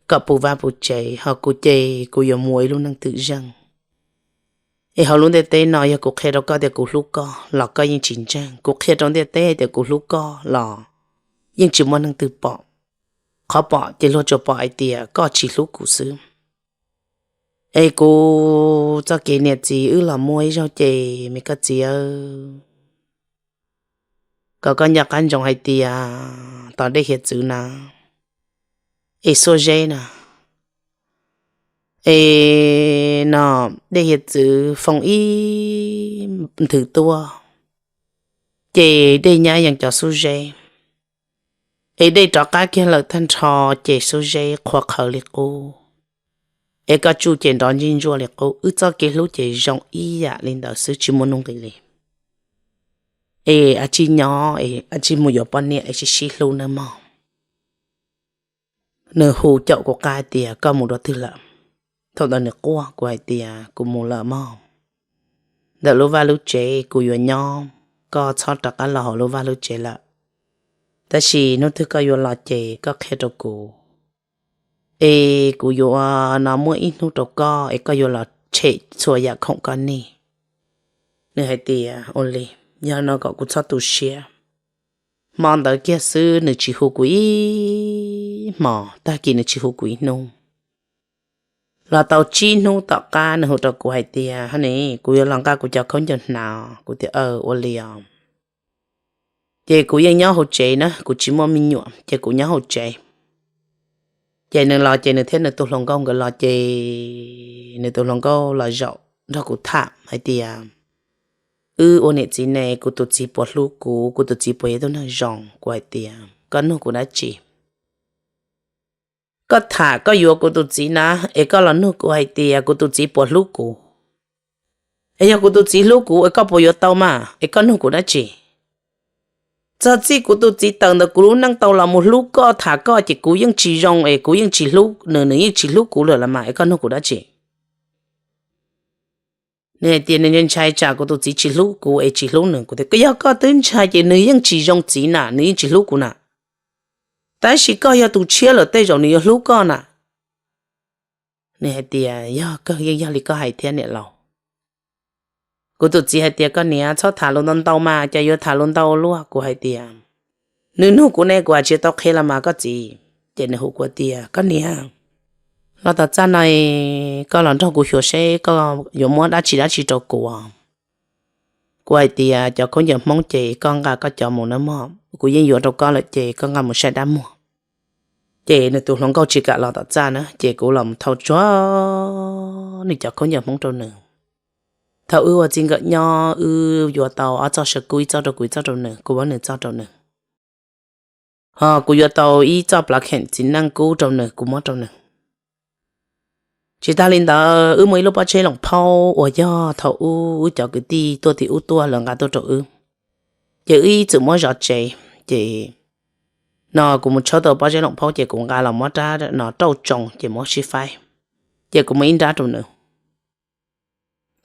kom puv vaj puv tsev, ho kuv ces kuv yuav mus ua ib lub neej twm zeej. Es hauv lub ntiaj teb no yog kuv qhia rau koj tias kuv hlub koj los koj yeej tsis ntseeg, kuv qhia rau ntiaj teb tias kuv hlub koj los yeej tsis muaj neeg twg pom. Qhov pom ces luag tsuas pom hais tias koj tsis hlub kuv xwb. Es kuv txoj kev niam txiv wb los muaj ib zaug ces me koj txiv, kom koj nco qab ntsoov hais tias tos dej hiav txwv na, es xuab zeb na, es no dej hiav txwv foo ib nthwv tuaj, ces dej nyab yeej cov xub zeb, es dej rov qab kiag lawm tag nrho, ces xub zeb qhuav qhawv li qub, es koj tsuj ces nrov ntsij ntsuaj li qub. Wb txoj kev hlub ces zoo ib yam li ntawd xwb, tsis muaj nuj nqis li. Es ua tsis nyob, ua tsis mus yuav poj niam es tsis sib hlub nawb mog. Nws hu caum kuv qab tias koj mus dua twg lawm? Thaum ntawd nws quaj, kuv hais tias kuv mus lawm mog. Ntawm lub vaj lub tsev kuv yuav nyob, koj txhob rov qab los hauv lub vaj lub tsev lawm. Tab sis hnub twg koj yuav los ces koj qhia rau kuv, es kuv yuav no muab ib hnub rau koj es koj yuav los tshem txhua yam khoom koj niaj. Nws hais tias ua li, yog no kom kuv txhob tu siab. Hmo ntawd kiag xwb nws tsis hu kuv ib hmos, tag kis nws tsis hu kuv ib hnub. Los tau tsib hnub tom qab nws hu rau kuv hais tias, Hab ne, kuv yuav los nqa kuv cov khaub ncaws hnav. Kuv tias, Aw, ua li os. Ces kuv yeej nyob hauv tsev na, kuv tsis muaj me nyuam ces kuv nyob hauv tsev. Ces nws los ces nws thiab nws tus hluas nkauj nkawd los ces nws tus hluas nkauj los zaum nrog kuv tham hais tias, Wb ua niam txiv ne, kuv tus txiv puas hlub kuv, kuv tus txiv puas yog tug neeg zoo? Kuv hais tias, Koj nug kuv dab tsi? Koj tham koj yuav kuv tus txiv na, es koj los nug kuv hais tias kuv tus txiv puas hlub kuv? Es yog kuv tus txiv hlub kuv es koj puas yuav tau mas, es koj nug kuv dab tsi? Txog txij kuv tus txiv tawm ntawm kuv lub neej tau los mus hlub koj tham koj ces kuv yeej tsis zoo es kuv yeej tsis hlub nws, nws yeej tsis hlub kuv lawm los mas es koj nug kuv dab tsi? Nws hais tias nws ntshai tsam kuv tus txiv tsis hlub kuv es tsis hlub nws. Kuv tias, Yog koj twb ntshai ces nws yeej tsis zoo txiv na, nws yeej tsis hlub kuv na. Tab sis koj yog tus tshiab lawm tej zaum nws yuav hlub koj na. Nws hais tias, Yog kawg, yeej yog li koj hais thiab niam laus. Kuv tus txiv hais tias, Koj niam, txhob tham lus ntau ntau mas, cas yuav tham lus ntau luaj? Kuv hais tias, Nws nug kuv ne, kuv hais tsis tau qhia los mas koj txiv. Ces nws hu kuv tias, Koj niam, los tom txaj no koj los nrog kuv xyuas seb koj yuav muab dab tsi dab tsi rau kuv. Kuv hais tias, Cov khaub ncaws Hmoob ces koj nqa koj cov mus nawb mog, kuv yeej yuav rau koj lawm ces koj nqa mus saib dab muag. Ces nws tus hluas nkauj tsis kam los tom txaj na, ces kuv los thau tsuag nws cov khaub ncaws Hmoob rau nws. Thaum wb ua txij nkawm nyob wb yuav tau ob txoj saw kub, ib txoj rau kuv, ib txoj rau nws, kuv muab nws txoj rau nws. Ho kuv yuav tau ib txoj plav kheem txiv neej kub rau nws, kuv muab rau nws. Tsis tas li ntawd, wb muaj ib lub pob zeb loos phaub uas yog thaum ub wb cov kwv tij tuaj tim ub tuaj lawv nqa tuaj rau wb, ces wb ib txwm muab zov tsev. Ces no kuv mus tshawb tau pob zeb loos phaub ces kuv nqa los muab rab no rauj tsoo ces muab sib faib, ces kuv muab ib nrab rau nws.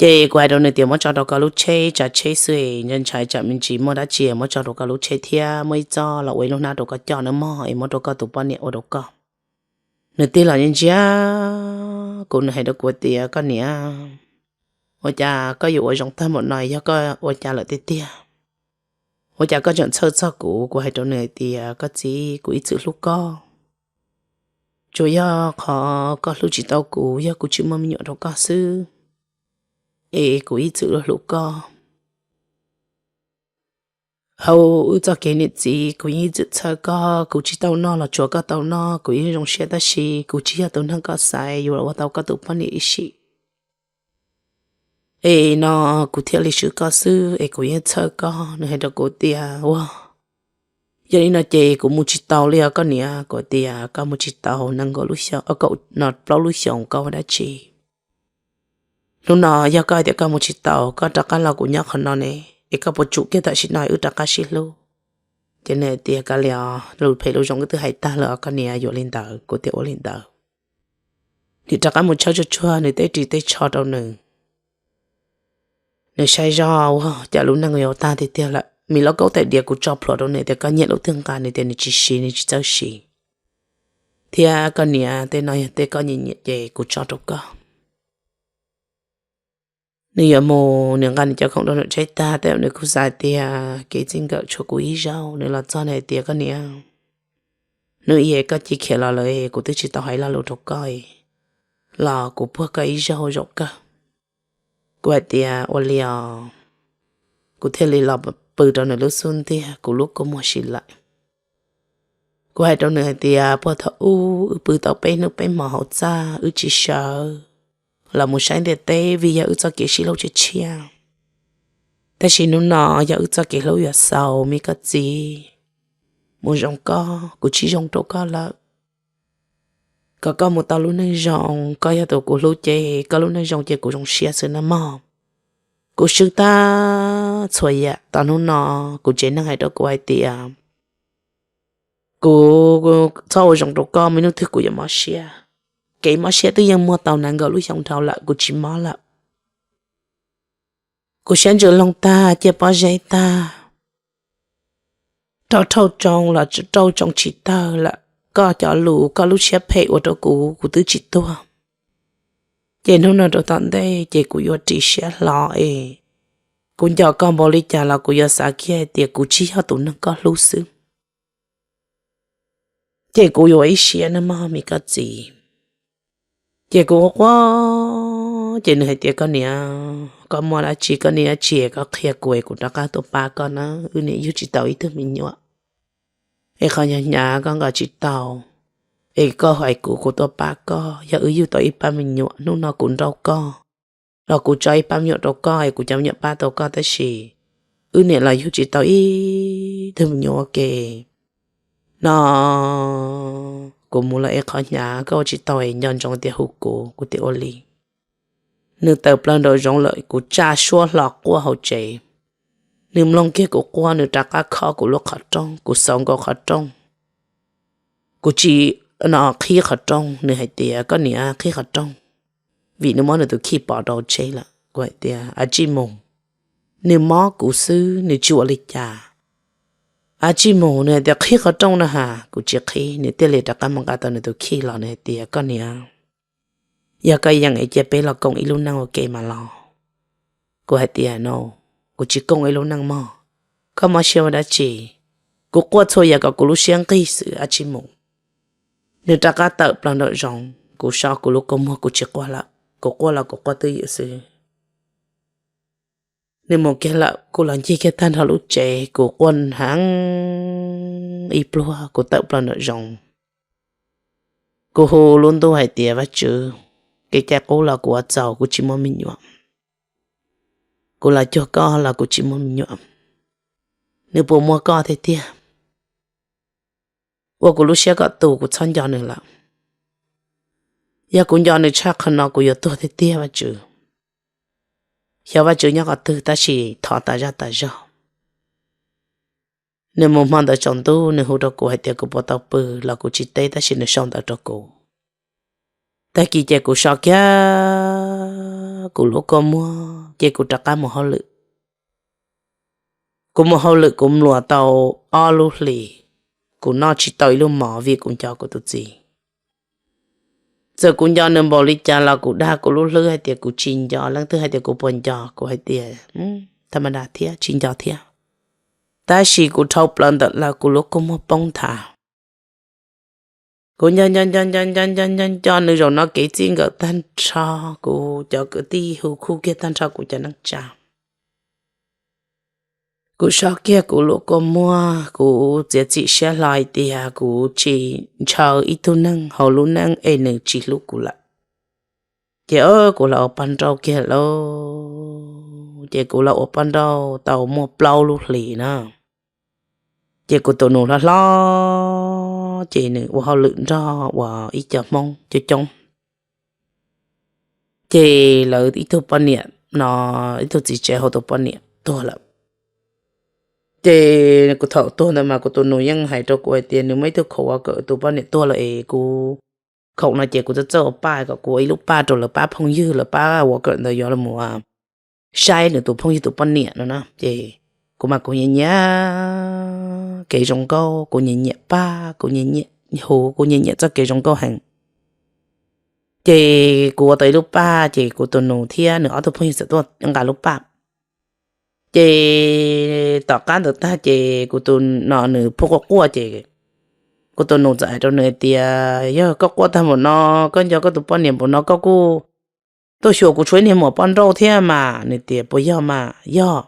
Ces kuv hais rau nws tias, Muab tso rau koj lub tsheb, tsav tsheb xwb, ntshai tsam me ntsis muaj dab tsi, muab tso rau koj lub tsheb thiab muab ib txoj los ua ib lub hnab rau koj coj nawb mog, es muab rau koj tus poj niam ua rau koj. Nws tig los ntsia kuv, nws hais rau kuv tias, Koj niam, ua cas koj yuav ua zoo tag npaum no, yog koj ua cas lawm tiag tiag? Ua cas koj tseem txhawj txog kuv? Kuv hais rau nws hais tias, Koj txiv, kuv ib txwm hlub koj, tsuas yog qhov koj hlub tsis tau kuv, yog kuv tsis muaj me nyuam rau koj xwb, es kuv ib txwm hlub koj. Hauv wb txoj kev niam txiv kuv yeej ib txwm txhawj koj, kuv tsis tau noj los tsuav koj tau noj, kuv yeej zoo siab tab sis kuv tsis yog tus neeg koj xaiv yuav los ua tau koj tus poj niam ib sim. Es no kuv thiaj li swb koj xwb es kuv yeej txhawj koj. Nws hais rau kuv tias, ua, yog li no ces kuv mus tsis tau li os koj niam. Kuv tias koj mus tsis tau nees nkaum lub xyoo, kaum no plaub lub xyoos koj ua dab tsi? Hnub no yog koj hais tias koj mus tsis tau, koj rov qab los kuv nyob qhov no ne, es koj puas tsum kiag tam sim no wb rov qab sib hlub? Ces nws hais tias, kav liam, lus phem lus zoo wb twb hais tag lawm os koj niam, yuav li ntawd. Kuv tias ua li ntawd. Nws rov qab mus tshawb tsuag tsuag nws tej ris tej tsho rau nws. Nws saib zoj, ua cas lub neej yuav tag tiag tiag lawm. Mis lauj kaub tais diav kuv tso plhuav rau nws tias koj nyiam lub twg nqa, nws tias nws tsis siv, nws tsis txawj siv, thiab koj niam, tej no yog tej koj nyiam nyiam ces kuv tso rau koj. Nws yuav mus, nws nqa nws cov khoom rau nram tsheb tag, tej zaum nws kuj xav tias kev txij nkawm tshuav kuv ib zaug. Nws los txog nws hais tias, koj niam, hnub ib koj cia khiav los lawm, kuv twb tsis tau hais lo lus rau koj los kuv puag koj ib zaug zaum kawg. Kuv hais tias, ua li os. Kuv thiaj li los pw rau nws lub xub ntiag, kuv lub kua muag si lawm. Kuv hais rau nws hais tias, puag thaum ub wb pw tau peb hnub peb hmo hauv txaj, wb tsis sawv los mus saib ntiaj teb vim yog wb txoj kev sib hlub tshiab tshiab. Tab sis hnub no yog wb txoj kev hlub yuav xaus, me koj txiv. Mus zoo koj, kuv tsis zoo rau koj lawm. Kom koj mus tau lub neej zoo, koj yog tus kuv hlub ces koj lub neej zoo ces kuv zoo siab xwb na mog. Kuv swb tag txhua yam, tau hnub no kuv tsev neeg hais rau kuv hais tias, kuv txhob ua zoo rau koj, muaj ib hnub twg kuv yuav mob siab. Kev mob siab twb yeej muaj tau nees nkaum lub xyoo dhau lawm, kuv tsis mob lawm. Kuv siab ntsws loog tag, ciaj pob zeb tag, rau rauj tsoo los rauj tsoo tsis tawg lawm. Koj cov lus, koj lub siab phem ua rau kuv, kuv twb tsis tuag. Ces hnub no rau tom ntej ces kuv yuav ris siab hlo es kuv nco koj npaum li cas los kuv yuav xav kiag hais tias kuv tsis yog tus neeg koj hlub xwb. Ces kuv yuav ib siab na mog me koj txiv. Ces kuv quaj quaj, ces nws hais tias, koj niam, koj muaj dab tsi, koj niam dab tsi koj qhia kuv es kuv rov qab tuaj pab koj na, wb niam yug tsis tau ib tug me nyuam. Es qhov hnyav hnyav koj nqa tsis tau, es koj hais kuv, kuv tuaj pab koj, yog wb yug tau ib pab me nyuam, hnub no kuv nrauj koj los kuv tso ib pab me nyuam rau koj es kuv cov me nyuam pab tau koj, tab sis wb niam los yug tsis tau ib tug me nyuam ua ke no. Kuv mus lawm es qhov hnyav koj ua tsis tau es nco ntsoov tias hu kuv. Kuv tias ua li. Nws tawm plaws nraum zoov lawm, kuv tsa suab hlo quaj hauv tsev. Nws mloog kiag kuv quaj, nws rov qab khob kuv lub qhov rooj, kuv xauv nkaus qhov rooj. Kuv tsis, no, qhib qhov rooj, nws hais tias, koj niam, qhib qhov rooj, vim nws muab nws tus khij pov rau tsheb lawm. Kuv hais tias, a tsij mus, nws mob kuv xwb, nws tsis ua li cas. A tsij mus, nws hais tias, qhib qhov rooj na has, kuv tsis qhib, nws thiaj li rov qab mus nqa tau nws tus khij los, nws hais tias, koj niam, yog koj yeem es cia peb los koom ib lub neej ua ke mas los. Kuv hais tias, no, kuv tsis koom ib lub neej mog, koj mob siab ua dab tsi? Kuv quaj txhua yam kom kuv lub siab nqig xwb, a tsij mus. Nws rov qab tawm plaws nraum zoov, kuv so kuv lub kua muag, kuv tsis quaj lawm, kuv quaj los kuv quaj twj ywm xwb. Nws mus kiag lawm, kuv los ncig kiag tag nrho lub tsev, kuv quaj heev ib pluag, kuv tawm plaws nraum zoov. Kuv hu lub ntuj hais tias, Vajtswv, kev cai qub los kuv ua txaus, kuv tsis muaj me nyuam. Kuv los cuag koj los kuv tsis muaj me nyuam. Nws puas muaj koj tiag tiag? Ua kuv lub siab kom tu, kuv txhob nco nws lawm. Yog kuv nco nws tshaj qhov no kuv yuav tuag tiag tiag Vajtswv. Xyov Vajtswv nyob qhov twg tab sis thov tas zaj tas zog. Nws mus hmo ntawd tsaus ntuj, nws hu rau kuv hais tias kuv puas tau pw los kuv tsis teb, tab sis nws sau ntawv rau kuv. Tag kis ces kuv so kiag kuv lub kua muag ces kuv rov qab mus hauj lwm. Kuv mus hauj lwm kuv mluas tau ob lub hlis, kuv noj tsis tau ib lub mov vim kuv nco kuv tus txiv. Txawm kuv nco nws npaum li cas los kuv dag kuv lub hlwb hais tias kuv tsis nco. Leej twg hais tias kuv puas nco, kuv hais tias, thas ma das thiab, tsis nco thiab. Tab sis kuv dhau plaws ntawm lawv, kuv lub kua muag poob nthav. Kuv nco nco nco nco nco nco nco nco nws zaum no kev txij nkawm tag nrho, kuv cov kwv tij hu khuj kiag tag nrho kuv cov neej tsa. Kuv so kiag kuv lub kua muag, kuv txiav txim siab hlo hais tias kuv tsis ntshaw ib tug neeg hauv lub neej es nws tsis hlub kuv lawm. Ces kuv los ua poj nrauj kiag lauj, ces kuv los ua poj nrauj tau muaj plaub lub hlis na. Ces kuv tus nus hlob hlob ces nws ua hauj lwm nrog uas ib co Hmoob coob coob. Ces lawv ib tug poj niam no, ib tug txiv tsev hauv tus poj niam tuag lawm. Ces kuv thaum tuag ntawd mas kuv tus nus yeej hais rau kuv hais tias nws muaj ib tug khoom ua kom tus poj niam tuag lawm es kuv khoom no ces kuv txawj txawj ua paj kom kuv ua ib lub paj rau lawv pab phooj ywg, lawv pab ua kom ntawd yuav los saib nws tus phooj ywg tus poj niam no na. Ces kuv mas kuv nyiam nyiam kev zoo nkauj, kuv nyiam nyiam paj, kuv nyiam nyiam huv, kuv nyiam nyiam txoj kev zoo nkauj heev. Ces kuv ua tau ib lub paj ces kuv tus nus thiab nws ob tug phooj ywg txawm tuaj nqa lub paj. Ces tom qab ntawd tag ces kuv tus no nws pheej quaj quaj ces kuv tus nus txawm hais rau nws hais tias, Yog koj quaj tag npaum no, koj nco koj tus poj niam npaum no, koj kuj tuaj xyuas kuv tshuav ib niag muam poj nrauj thiab mas. Nws tias, Puas yog mas? Yog.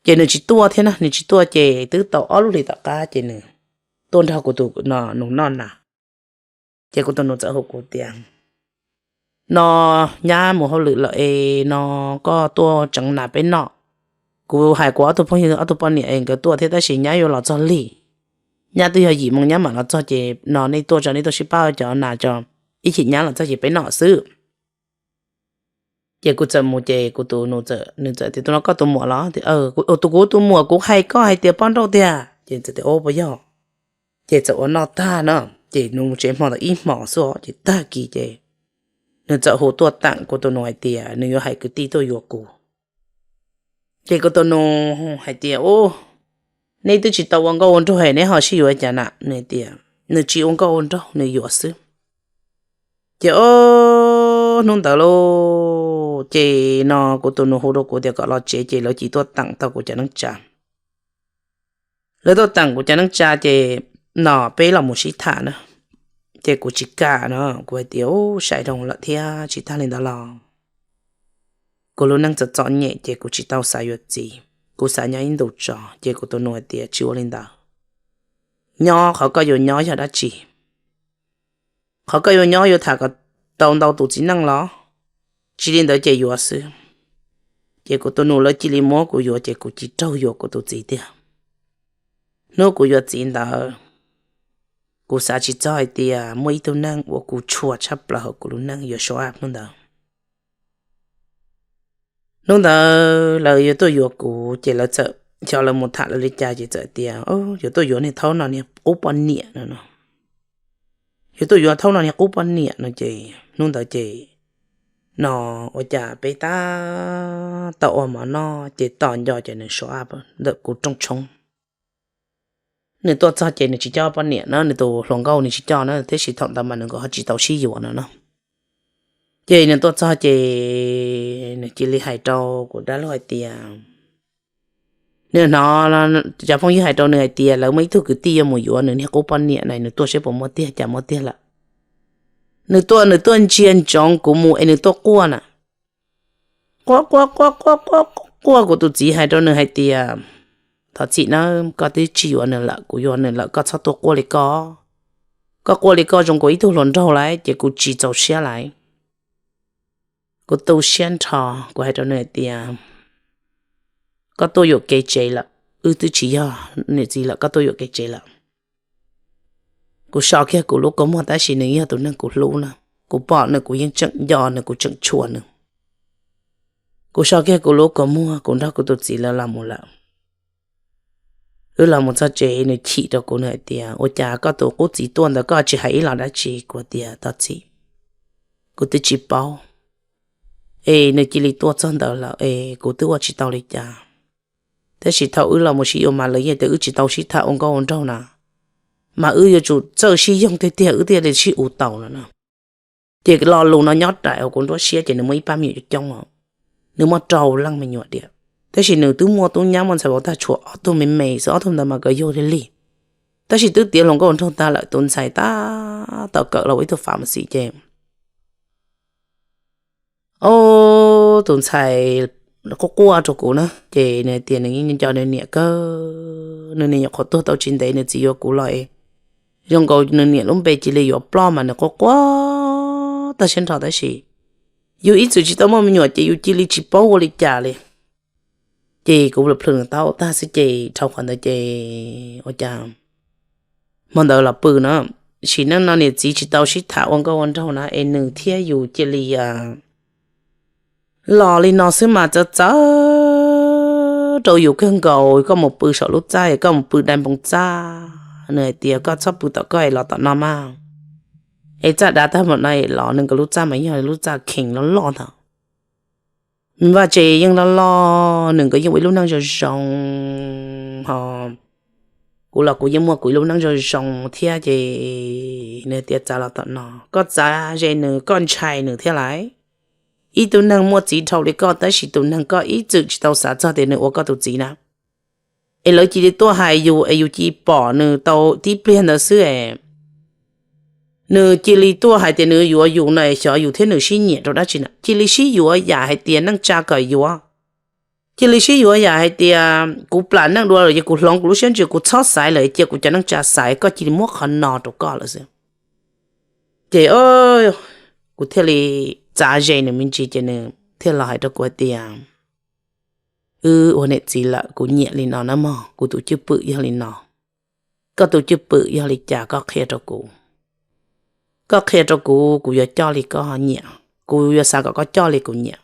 Ces nws tsis tuaj thiab na, nws tsis tuaj ces twb tau ob lub hlis tom qab ces nws tuaj nrog kuv tus no nus noj nas. Ces kuv tus nus txawm hu kuv tias, No, nyab mus hauj lwm lawm es no koj tuaj tseev nas peb noj. Kuv hais kuv ob tug phooj ywg ob tug poj niam es nkawd tuaj thiab tab sis nyab yuav los txog lig. Nyab twb yog yim moo nyab mam los txog ces no nej tuaj tso, nej tuaj sib pab cov nas tso, ib chim nyab los txog ces peb noj xwb. Ces kuv txawm mus ces kuv tus nus txawm, nws txawm tias, Tus no koj tus muam los? Tus kuv tus muam, kuv hais koj hais tias poj nrauj tiag. Ces txawm tias, Ua puas yog? Ces txawm ua noj tag no, ces nws mus tsev hmo ntawd ib hmos xwb ces tag kis ces nws txawm hu tuaj teem kuv tus nus hais tias nws yuav hais kwv tij tuaj yuav kuv. Ces kuv tus nus hais tias, Ub, neb twb tsis tau ua nkauj ua nraug es neb ho sib yuav cas na? Nws tias nws tsis ua nkauj ua nraug, nws yuav xwb. Ces o, hnub ntawd lauj, ces no kuv tus nus hu rau kuv tias kom los tsev ces lawv cia li tuaj teem tau kuv cov neej tsa. Lawv tuaj teem kuv cov neej tsa ces no peb los mus sib tham na. Ces kuv tsis kam no, kuv hais tias, Ub, sai rau lawm thiab, tsis tag li ntawd los kuv lub neej txom txom nyem ces kuv tsis tau xav yuav txiv, kuv xav nyob ib ntus tso. Ces kuv tus nus hais tias, Tsis ua li ntawd, nyob qhov koj yuav nyob yog dab tsi? Qhov koj yuav nyob yuav tham kom tau ntau tus txiv neej los? Tsis li ntawd ces yuav xwb. Ces kuv tus nus lawv cia li muab kuv yuav ces kuv cia li raug yuav kuv tus txiv tiag. Hnub kuv yuav txiv ntawd, kuv xav tsis txog hais tias muaj ib tug neeg uas kuv tshua tshaj plaws hauv kuv lub neej yuav show up hnub ntawd. Hnub ntawd lawv yuav tuaj yuav kuv ces lawv txawm, xyov lawv mus tham lawv li cas ces txawm tias, Yuav tuaj yuav niag thaub no niag qub poj niam no no. Yuav tuaj yuav thaub no niag qub poj niam no ces hnub ntawd ces no ua cas peb tab tom ua mov noj ces tos nco ces nws show up ntawm kuv rooj tshoob. Nws tuaj txog ces nws tsis coj poj niam na, nws tus hluas nkauj nws tsis coj na, tiam sis thaum ntawd mas nws nkawd ho tsis tau sib yuav no no. Ces nws tuaj txog ces nws cia li hais rau kuv dab laug hais tias, nws hnov cov phooj ywg hais rau nws hais tias lawv muaj ib tug kwv tij yuav mus yuav nws niag qub poj niam na, nws tuaj seb puas muaj tiag, cas muaj tiag lawm. Nws tuaj, nws tuaj ntsia ntsoov kuv mus es nws tuaj quaj na. Quaj quaj quaj quaj quaj quaj, kuv tus txiv hais rau nws hais tias, Thov txim na, koj twb tsis yuav nws lawm, kuv yuav nws lawm, koj txhob tuaj quaj li koj. Koj quaj li koj zoo nkaus ib tug hluas nraug lawm ces kuv tsis txaus siab lawm. Kuv tu siab nrho, kuv hais rau nws hais tias, Koj tuaj yuam kev tsev lawm, wb twb tsis yog niam txiv lawm, koj tuaj yuam kev tsev lawm. Kuv so kiag kuv lub kua muag tab sis nws yog tus neeg kuv hlub na. Kuv pom nws kuv yeej tseem nco nws, kuv tseem tshua nws. Kuv so kiag kuv lub kua muag, kuv nrog kuv tus txiv lawv los mus lawm. Wb los mus txog tsev nws chim rau kuv, nws hais tias, Ua cas koj tus qub txiv tuaj ntawd koj tsis hais ib los dab tsi? Kuv tias, Thov txim, kuv twb tsis paub. Es nws cia li tuaj txog ntawd lawm es kuv twb ua tsis tau li cas. Tab sis thaum wb los mus sib yuav mas lawv yeej tias wb tsis tau sib tham ua nkauj ua nraug na, mas wb yuav tsum txawj sib yoog tiag tiag wb thiaj li sib ua tau no na. Ces lo lus no nyob raws hauv kuv nruab siab ces nws muaj ib pab me nyuam coob coob os, nws muaj rau leej me nyuam diam. Tab sis nws twb muaj tub nyab muaj ntxhais vauv tag tshuav ob tug me me xwb, ob tug ntawd mas nkawd yug li lig. Tab sis twb tiav hluas nkauj hluas nraug tag lawm, tus ntxhais tab tom kawm los ua ib tug pharmacy ces, o, tus ntxhais quaj quaj rau kuv na. Ces nws tias nws yeej nco nws niam kawg, nws niam nyuam qhuav tuag tau tsis ntev nws txiv yuav kuv los es zoo nkaus nws niam lub npe cia li yuav ploj mas nws quaj quaj tag siab nrho tab sis yus ib txwm tsis tau muaj me nyuam ces yus cia li tsis paub ua li cas li. Ces kuv plhws nws tau tag xwb ces dhau qhov ntawd ces ua cas hmo ntawd los pw no, sim neej no niam txiv tsis tau sib tham ua nkauj ua nraug na es nws thiab yus cia li los li no xwb mas txawv txawv rau yus kawg nkaus. Koj mus pw saum lub txaj es koj mus pw dai npoo txaj, nws hais tias koj txhob pw tom koj es los tom no mas es txaj dav tag npaum no es los. Nws nkawd lub txaj mas yog lub txaj kheev loj loj ntag. Vaj tse yeej loj loj, nws nkawd yeej ua ib lub neej zoo zoo ho kuv los kuv yeej muaj kuv ib lub neej zoo zoo thiab ces nws tias txav los tom no, koj txav ze nws koj ntshai nws thiab lais. Ib tug neeg muaj txiv dhau li koj tab sis tus neeg koj ib txwm tsis tau xav txog tias nws ua koj tus txiv na. Es lawv cia li tuaj hais yus es yus cia li pom nws tau tib pliag ntawd xwb es nws cia li tuaj hais tias nws yuav yus no es xyov yus thiab nws sib nyiam rau dab tsi na. Cia li sib yuav yam hais tias neej tsa kom yuav, cia li sib yuav yam hais tias kuv plam neej dua lawm ces kuv hloov kuv lub siab ntsws kuv txhob xaiv lawm cia kuv cov neej tsa xaiv, koj cia li muab qhov no rau koj lawm xwb. Ces kuv thiaj li txav ze nws me ntsis ces nws thiaj los hais rau kuv hais tias wb ua niam txiv lawm kuv nyiam li no na mog, kuv tus cwj pwm yog li no, koj tus cwj pwm yog li cas koj qhia rau kuv. Koj qhia rau kuv, kuv yuav coj li koj nyiam, kuv yuav xav kom koj coj li kuv nyiam.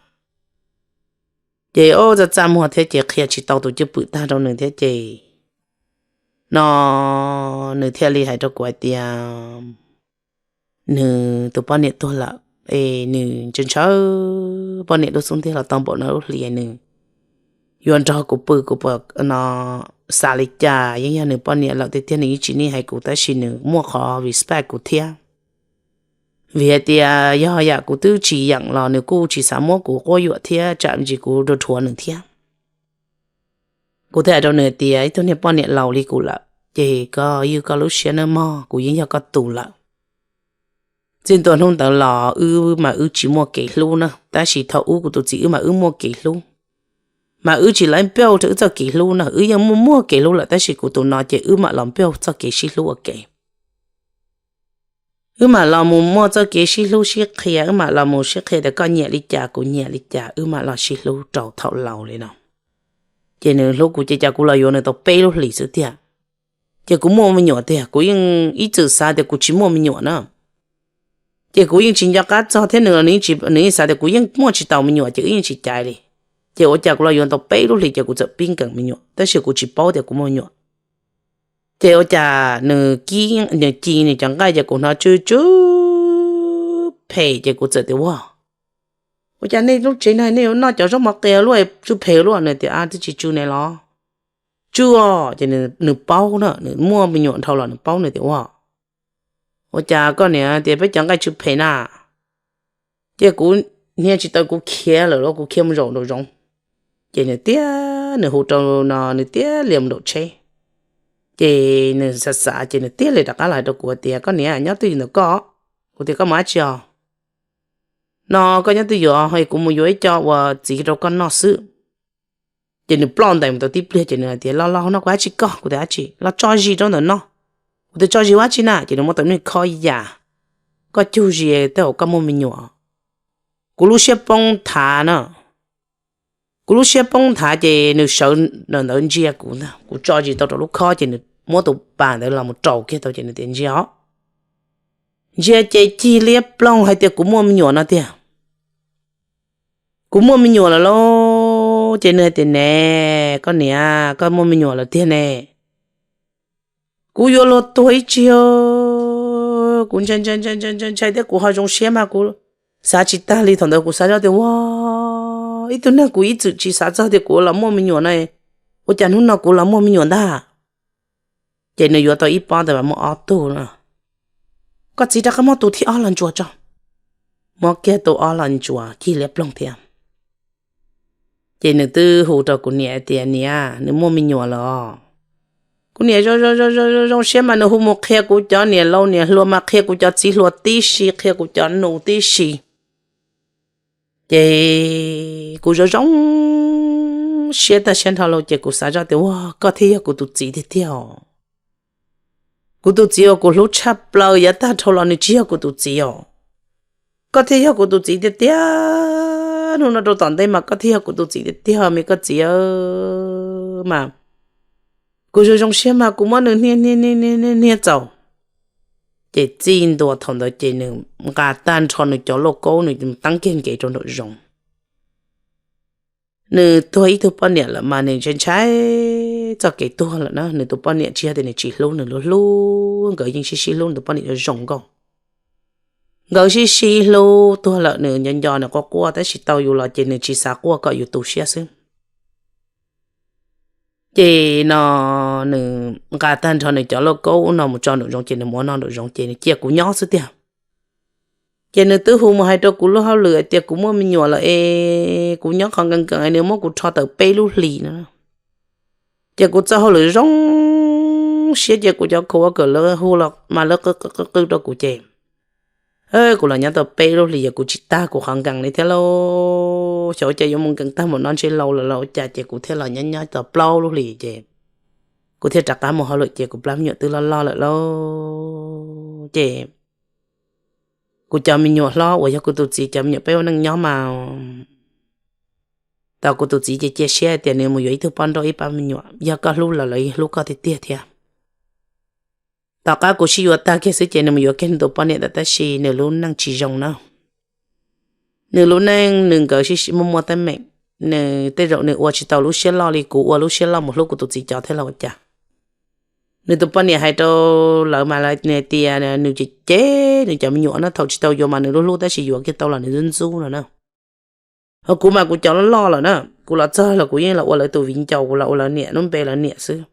Ces txaj txaj muag thiab ces qhia tsis tau tus cwj pwm tag rau nws thiab ces no nws thiaj li hais rau kuv hais tias nws tus poj niam tuag lawm es nws ntshaw ntshaw poj niam lub xub ntiag los tau npaum no lub hlis nws yuav nrog kuv pw kuv puas no xav li cas. Yeej yog nws poj niam lawm tiag tiag nws yeej tsis nim hais kuv tab sis nws muaj qhov respect kuv thiab. Vim hais tias yog yam kuv twb tsis yeem los nws kuj tsis xav muab kuv quab yuam thiab tsam ntsis kuv rhuav rhuav nws thiab. Kuv thiaj hais rau nws hais tias ib tug niag poj niam laus li kuv lawm ces koj ywj koj lub siab nawb mog, kuv yeej yog koj tus lawm. Txij ntua hnub ntawd los wb mas wb tsis muaj kev hlub na, tab sis thaum ub kuv tus txiv wb mas wb muaj kev hlub. Mas wb tsis laib npauj rau wb txoj kev hlub na, wb yeej muaj muaj kev hlub lawm tab sis kuv tus no ces wb mam los npauj txoj kev sib hlub ua ke. Wb mam los mus muaj txoj kev sib hlub sib qhia, wb mam los mus sib qhia tias koj nyiam li cas kuv nyiam li cas, wb mam los sib hlub rau thaum laus li no. Ces nws hlub kuv ces cas kuv los yuav nws tau peb lub hlis xwb tiag. Ces kuv muaj me nyuam tiag, kuv yeej ib txwm xav tias kuv tsis muaj me nyuam na. Ces kuv yeej tsis nco qab txog thiab nws los nws yeej xav tias kuv yeej muaj tsis tau me nyuam ces wb yeej tsis caiv li. Ces ua cas kuv los yuav tau peb lub hlis ces kuv txawm pib nkees me nyuam tab sis kuv tsis paub tias kuv muaj me nyuam. Ces ua cas nws ci nws cov nqaij ces kuv hnov tsw tsw phem ces kuv txawm tias ua, ua cas nej lub tsev no nej yuav noj cov zaub mov qias luaj tsw phem luaj? Nws tias twb tsis tsw ne los tsw os. Ces nws paub na, nws muaj me nyuam dhau los nws paub nws tias ua, ua cas koj niam tias peb cov nqaij tsw phem na? Ces kuv hnia tsis tau kuv khiav lawm los kuv khiav mus zaum nraum zoov. Ces nws tias nws hu rau no nws tias liam mus nraum tsheb. Ces nws xav xav ces nws tias li rov qab los hais rau kuv tias koj niam nyob twj ywm ntawm koj. Kuv tias koj mus dab tsi os? No koj nyob twj ywm es kuv mus yuav ib co uas txiv rau koj noj xwb. Ces nws ploj ntais mus tau tib pliag ces nws hais tias los los hauv no kuv dab tsi koj, kuv tias dab tsi? Los tso zis rau ntawm no. Kuv tias tso zis ua dab tsi na? Ces nws muab tau ib khob yas, koj cug zis tej zaum koj muaj me nyuam. Kuv lub siab poob thav na. Kuv lub siab poob thav ces nws sawv ntawm ntawd ntsia kuv ntag, kuv tso zis tau rau lub khob ces nws muab tus pas ntawd los mus raus kiag tau ces nws tias ntsia os. Ntsia ces cig liab ploog hais tias kuv muaj me nyuam no tiag. Kuv muaj me nyuam lawm lauj. Ces nws hais tias ne, koj niam koj muaj me nyuam lawm tiag ne. Kuv yuav luag tuag ib tsig, kuv ntshai ntshai ntshai ntshai ntshai ntshai thiab kuv ho zoo siab mas kuv xav tsis tag li. Thaum ntawd kuv xav zoj tias ua, ib tug neeg kuv ib txwm tsis xav txog tias kuv los muaj me nyuam na, ua cas hnub no kuv los muaj me nyuam ntag. Ces nws yuav tau ib pob ntawd mas muaj ob tug na. Koj txiv rov qab muab tus thib ob los ntsuas tso. Muab kiag tus ob los ntsuas cig liab ploog thiab. Ces nws twb hu rau kuv niam tias niam, nws muaj me nyuam lawm. Kuv niam zoo zoo zoo zoo siab mas nws hu mus qhia kuv cov niam laus niam hluas mas qhia kuv cov txiv hluas tib si, qhia kuv cov nus tib si. Ces kuv zoo zoo siab tag siab nrho lawm ces kuv xav zoj tias, Ua, koj thiaj yog kuv tus txiv tiag tiag os. Kuv tus txiv uas kuv hlub tshaj plaws yav tag nrho los nws tsis yog kuv tus txiv os. Koj thiaj yog kuv tus txiv tiag tiag. Hnub no rau tom ntej mas koj thiaj yog kuv tus txiv tiag tiag me koj txiv mas. Kuv zoo zoo siab mas kuv muab nws hnia hnia hnia txaus. Ces txij ntua thaum ntawd ces nws nqa tag nrho nws cov lauj kaub, nws teeb kiag nkev rau nraum zoov. Nws tuag ib tug poj niam lawm mas nws ntshai ntshai txoj kev tuag lawm na. Nws tus poj niam tsis yog tias nws tsis hlub, nws hlub hlub, nkawd yeej sib sib hlub, nws tus poj niam zoo zoo nkauj. Nkawd sib sib hlub, tuag lawm nws nco nco nws quaj quaj, tab sis tau yus los ces nws tsis xav quaj kom yus tu siab xwb. Ces no nws nqa tag nrho nws cov lauj kaub no mus tso nraum zoov ces nws mus ua noj nraum zoov ces nws cia kuv nyob xwb tiag. Ces nws twb hu mus hais rau kuv lub hauj lwm hais tias kuv muaj me nyuam lawm es kuv nyob qhov nkees nkees nws muab kuv rho tawm peb lub hlis no. Ces kuv txoj hauj lwm zoo siab ces kuv cov khaus ua kawm lawv hu los mas lawv qw qw qw rau kuv ces kuv los nyob tau peb lub hlis yog kuv tsis tag kuv qhov nkees li thiab lauj. Xyov ua cas yuav mus nkees tag mus no ntshe laus lawm los ua cas ces kuv thiaj los nyob nyob tau plaub lub hlis ces kuv thiaj rov qab mus hauj lwm ces kuv plab me nyuam twb loj loj lawm lauj. Ces kuv cov me nyuam hlob uas yog kuv tus txiv cov me nyuam peb ua neej nyob mas tau kuv tus txiv ces cia siab tias nws mus yuav ib tug poj nrauj ib pab me nyuam, yog koj hlub lawv lawv yeej hlub koj tiag tiag thiab. Tom qab kuv sib yuav tag kiag xwb ces nws mus yuav kiag nws tus poj niam ntawd tab sis nws lub neej tsis zoo na. Nws lub neej nws nkawd sib muaj muaj teeb meem, nws tej zaum nws ua tsis tau lub siab loj li kuv ua lub siab loj mus hlub kuv tus txiv cov thiab los ua cas. Nws tus poj niam hais rau lawv mas lawv tias nws cem cem nws cov me nyuam no, thaum tsis tau yuav mas nws lub hlub tab sis yuav kiag tau los nws ntxub ntxub no na. Ho kuv mas kuv cov loj loj lawm na, kuv los txog los kuv yeej los ua lawv tus viv ncaus, kuv los ua lawv niam, lub npe lawv niam xwb.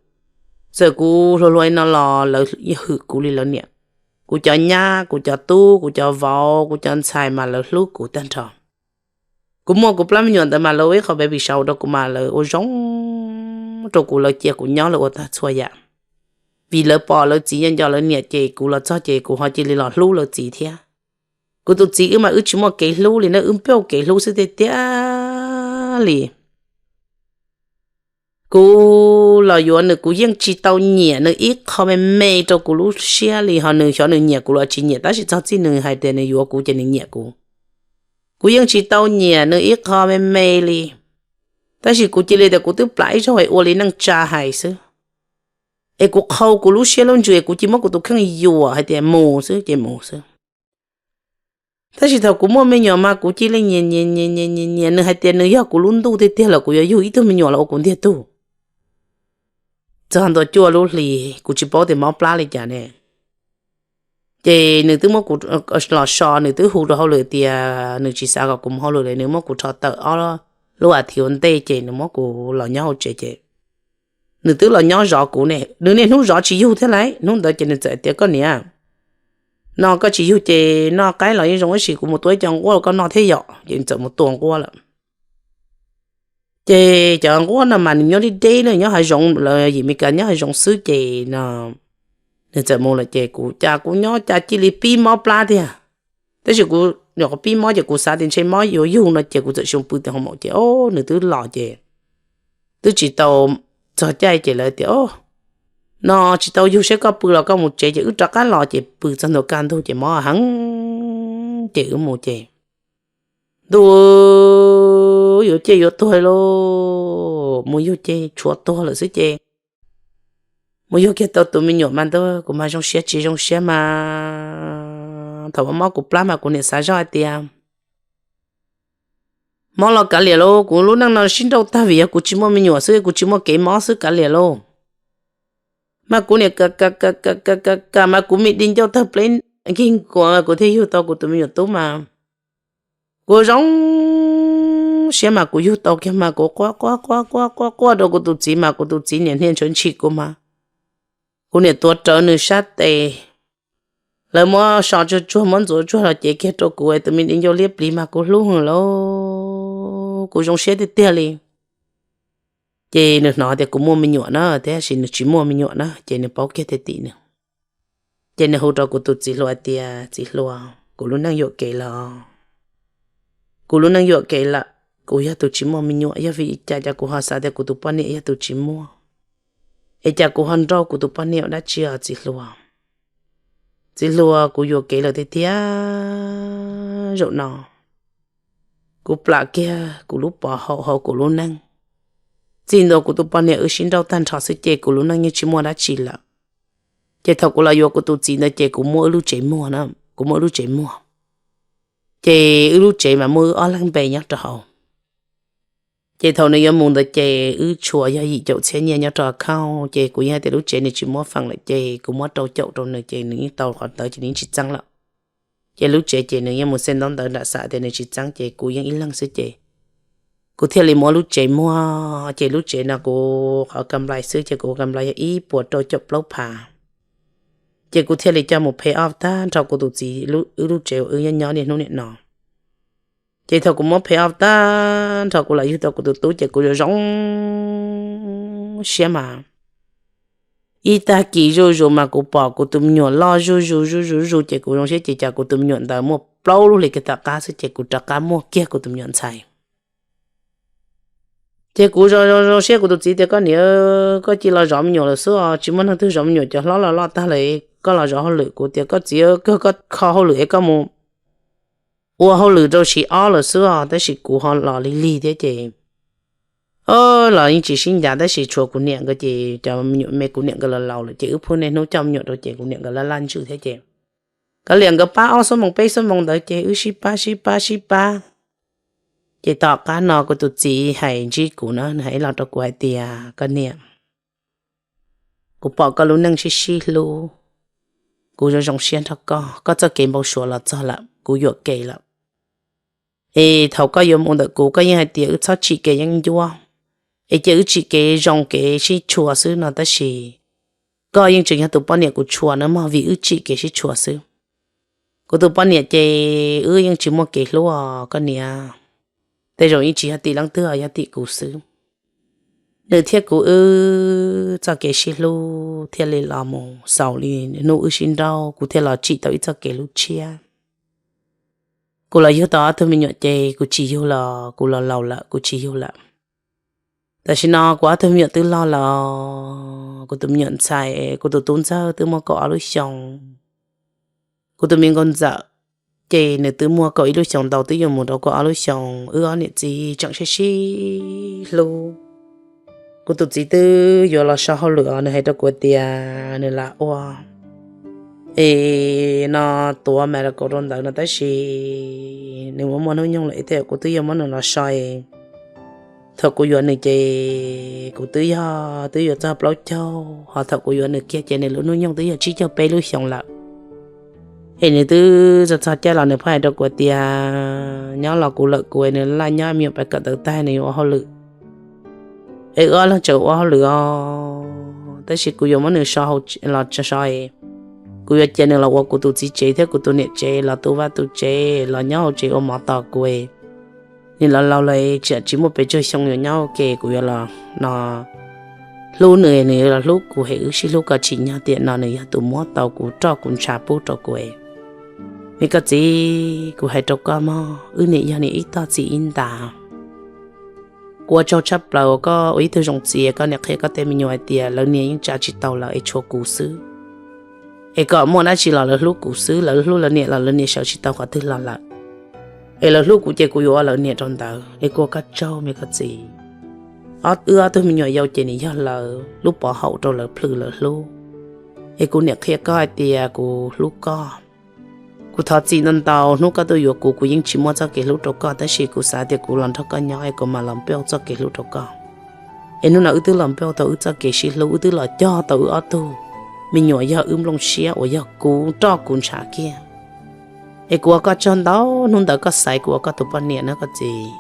Txawm kuv hluas hluas li no los lawv hwm kuv li lawv niam. Kuv cov nyab, kuv cov tub, kuv cov vauv, kuv cov ntxhais mas lawv hlub kuv tag nrho. Kuv muaj kuv plab me nyuam ntawd mas lawv ua ib qho baby shower rau kuv mas lawv ua zoo rau kuv, lawv cia kuv nyob lawv ua tag txhua yam. Vim lawv pom lawv txiv nco nco lawv niam ces kuv los txog ces kuv ho cia li los hlub lawv txiv thiab. Kuv tus txiv wb mas wb tsis muaj kev hlub li na, wb npauj kev hlub xwb tiag tiag li. Kuv los yuav nws kuv yeej tsis tau nyiam nws ib qho me me rau kuv lub siab li, ho nws xyov nws nyiam kuv los tsis nyiam tab sis txog txij nws hais tias nws yuav kuv ces nws nyiam kuv. Kuv yeej tsis tau nyiam nws ib qho me me li, tab sis kuv cia li tias kuv twb plam ib zaug es ua li neej tsa hais xwb. Es kuv qhau kuv lub siab lub ntsws es kuv cia muab kuv tus kheej yuam hais tias mus xwb ces mus xwb. Tab sis thaum kuv muaj me nyuam mas kuv cia li nyiam nyiam nyiam nyiam nyiam nyiam, nws hais tias nws yog kuv lub ntuj tiag tiag los kuv yuav yug ib tug me nyuam los ua kuv ntiag tug. Txog ntua cuaj lub hlis kuv tsis paub tias mob plab li cas ne. Ces nws twb muab kuv los so, nws twb hu rau hauj lwm tias nws tsis xav kom kuv mus hauj lwm li, nws muab kuv rho tawm ob lub as thiv ua ntej ces nws muab kuv los nyob hauv tsev ces nws twb los nyob zov kuv ne, nws niaj hnub zov tsis yug thiab lauj. Hnub ntawd ces nws txawm tias, Koj niam, no koj tsis yug ces noj qaib los yeej zoo tab sis kuv mus tua ib co nquab koj noj thiab yom. Ces nws txawm mus tua nquab lawm. Ces cov nquab no mas nws nyob deb deb na, nyob hav zoov, lawv yim Meskas nyob hav zoov xwb ces no nws txawm mus lawm ces kuv cas kuv nyob cas cia li pib mob plab tiag. Tab sis kuv nyuam qhuav pib mob ces kuv xav tias ntshe mob yuav yug no ces kuv txawm xyoo pw tias ho maum ces o nws twb los ces twb tsis tau txog caij ces lawv tias, O, no tsis tau yug seb koj pw los koj mus tsev. Ces wb rov qab los ces pw txog ntua kaj ntug ces mob heev ces wb mus ces ntuj, yuav ciaj yuav tuag lauj, mus yug ces tshuav tuag lawm xwb ces mus yug kiag tau tus me nyuam mas ntuj kuv mas zoo siab tsis zoo siab mas thaum mob kuv plab mas kuv niam xav zoj hais tias mob los kav liam lauj, kuv lub neej no sib nrauj tag vim yog kuv tsis muaj me nyuam xwb, kuv tsis muaj kev mob xwb kav liam lauj. Mas kuv niam kam kam kam kam kam kam mas kuv me di ncauj tawg pleb nkig nkuas mas kuv thiaj yug tau kuv tus me nyuam tub mas. Kuv zoo siab mas kuv yug tau kiag mas kuv quaj quaj quaj quaj quaj quaj rau kuv tus txiv mas kuv tus txiv niam hnia ntshav ntshis kuv mas kuv niam tuav rawv nws sab tes, lawv muab so tsuag tsuag muab ntxuav tsuag los cev kiag rau kuv tus me di ncauj liab pliv mas kuv hlub heev lauj, kuv zoo siab tiag tiag li. Ces nws hnov tias kuv muaj me nyuam na, tiam sis nws tsis muaj me nyuam na, ces nws paub kiag tiag tim nws. Ces nws hu rau kuv tus txiv hluas hais tias, Txiv hluas, kuv lub neej yuam kev los. Kuv lub neej yuam kev lawm, kuv yog tus tsis muaj me nyuam, yog vim li cas cas kuv ho xav tias kuv tus poj niam yog tus tsis muaj, es cas kuv ho nrauj kuv tus poj niam dab tsi os txiv hluas? Txiv hluas, kuv yuam kev lawm tiag tiag zaum no. Kuv plam kiag kuv lub pov haum hauv kuv lub neej, txij ntua kuv tus poj niam wb sib nrauj tag nrho xwb ces kuv lub neej yeej tsis muaj dab tsi lawm. Ces thaum kuv los yuav kuv tus txiv ntawd ces kuv muaj wb lub tsev muag na, kuv muaj wb lub tsev muag. Ces wb lub tsev mas muaj wb ob leeg npe nyob rau hauv. Ces thaum nws yuav mus ntawd ces wb tshuav yog yim caum txhiab nyiaj nyob rau account, ces kuv yeej hais tias lub tsev nws tsis muab feem lawm ces kuv muab rau caum rau nws ces nws yeej tau qhov ntawd ces nws yeej tsis txeeb lawm. Ces lub tsev ces nws yeej mus xej ntaub ntawv nram xav tias nws tsis txeeb ces kuv yeej ib leeg xwb ces kuv thiaj li muab lub tsev muag. Ces lub tsev no kuv qhov kam nplais xwb ces kuv kam nplais yog ib puas rau caum plaub phav. Ces kuv thiaj li coj mus pay off tag nrho kuv tus txiv wb lub tsev uas wb nyob nyob niaj hnub niam no. Ces thaum kuv muab pay off tag nrho kuv los yug tau kuv tus tub ces kuv zoo zoo siab mas ib tag kis zuj zus mas kuv pom kuv tus me nyuam loj zuj zus zuj zus zuj zus ces kuv zoo siab ces cas kuv tus me nyuam ntawd muaj plaub lub hlis kiag tom qab xwb ces kuv rov qab muaj kiag kuv tus me nyuam ntxhais. Ces kuv zoo zoo zoo siab kuv tus txiv tias koj niam, koj cia li los zov me nyuam lawm xwb os, tsis muaj neeg twg zov me nyuam, cov hlob los loj tag lawm, koj los zov hauj lwm. Kuv tias koj txiv, kawg koj kho hauj lwm es koj mus ua hauj lwm rau siv ob lawm xwb os, tab sis kuv ho los lig lig thiab ces los yeej tsis sib ncav tab sis tshuav kuv niam nkawd ces cov me nyuam me kuv niam nkawd los laus lawm ces wb pheej niaj hnub coj me nyuam rau ces kuv niam nkawd laj laj ntswj thiab ces kav liam nkawd pab ob xuab moos peb xuab moos ntawd ces wb sib pab sib pab sib pab. Ces tom qab no kuv tus txiv hais ntsib kuv na, nws hais ib los rau kuv hais tias koj niam, kuv pom koj lub neej sib sib hlub, kuv zoo zoo siab nrog koj, koj txoj kev npau suav los txog lawm, kuv yuam kev lawm. Es thaum koj yuav mus ntawm kuv koj yeej hais tias wb txhob tsim kev yeeb ncuab, es cia wb tsim kev zoo kev sib tshua xwb no tab sis koj yeej tseem yog tus poj niam kuv tshua na mog vim wb tsim kev sib tshua xwb. Kuv tus poj niam ces wb yeej tsis muaj kev hlub os koj niam, tej zaum yeej tsis yog tim leej twg yog tim kuv xwb. Nws thiab kuv wb txoj kev sib hlub thiaj li los mus xaus li hnub wb sib nrauj kuv thiaj los tsim tau ib txoj kev hlub tshiab. Kuv los yug tau ob tug me nyuam ces kuv tsis yug los kuv los laus lawm kuv tsis yug lawm. Tam sim no kuv ob tug me nyuam twb loj lawm, kuv tus me nyuam ntxhais kuv tus tub ntxawg twb muaj kaum ob lub xyoo, kuv tus me nkauj ntxawm ces nws twb muaj kaum ib lub xyoos ntau twb yuav mus rau kaum ob lub xyoos, wb ob niam txiv tseem sib sib hlub. Kuv tus txiv twb yuav los so hauj lwm os, nws hais rau kuv tias nws lam ua es no tuav medical rau ntawd no tab sis nws muaj muaj hnub nyoog lawm thiab kuv twb yuav muab nws los so. Thaum kuv yuav nws ces kuv twb yog twb yuav txog plaub caug, ho thaum kuv yuav nws kiag ces nws lub hnub nyoog twb yog tsib caug peb lub xyoos lawm. Es nws twb txog txog caij los nws pheej hais rau kuv tias nyob los kuv lawm kuv, nws laj nyob me nyuam pais kawm ntawv tag nws yuav ua hauj lwm, es wb ob leeg tseem ua hauj lwm os, tab sis kuv yuav muab nws so los so, kuv yuav cia nws los ua kuv tus txiv tsev thiab kuv tus niam tsev, los tu vaj tu tsev los nyob hauv tsev ua mov tos kuv. Nws los laus lawm tsis tsis muaj pes tsawg xyoo yuav nyob ua ke, kuv yuav los no hlub nws, nws yuav los hlub kuv, es wb sib hlub kom tsim nyog tiam no nws yog tus muab tau kuv roj kuv ntsha pub rau kuv. Me koj txiv, kuv hais rau koj mog, wb niam yog niam ib tog txiv ib ntas. Kuv ua tsaug tshaj plaws uas koj ua ib tug zoo txiv, koj niam qhia koj tej me nyuam hais tias lawv niam yeej tsa tsis tau lawv es tshuav kuv xwb. Es kom muaj dab tsi los lawv hlub kuv xwb, lawv hlub lawv niam los lawv niam sawv tsis tau qhov twg los lawm. Es lawv hlub kuv ces kuv yuav ua lawv niam rau ntawd. Es kuv ua koj tsaug me koj txiv. Wb ob tug me nyuam yau ces nws yog lawv lub pov haum rau lawv plhws lawv hlub. Es kuv niam qhia koj hais tias kuv hlub koj. Kuv thov txim ntau ntau, hnub koj tuaj yuav kuv, kuv yeej tsis muaj txoj kev hlub rau koj, tab sis kuv xav tias kuv los nrog koj nyob es kuv mam los npeuj txoj kev hlub rau koj. Es hnub no wb twb los npeuj tau wb txoj kev sib hlub, wb twb los cog tau wb ob tug me nyuam yog wb nplooj siab uas yog kuv roj kuv ntsha kiag. Es kuv ua koj tsaug ntau, hnub ntawd koj xaiv kuv ua koj tus poj niam na koj txiv.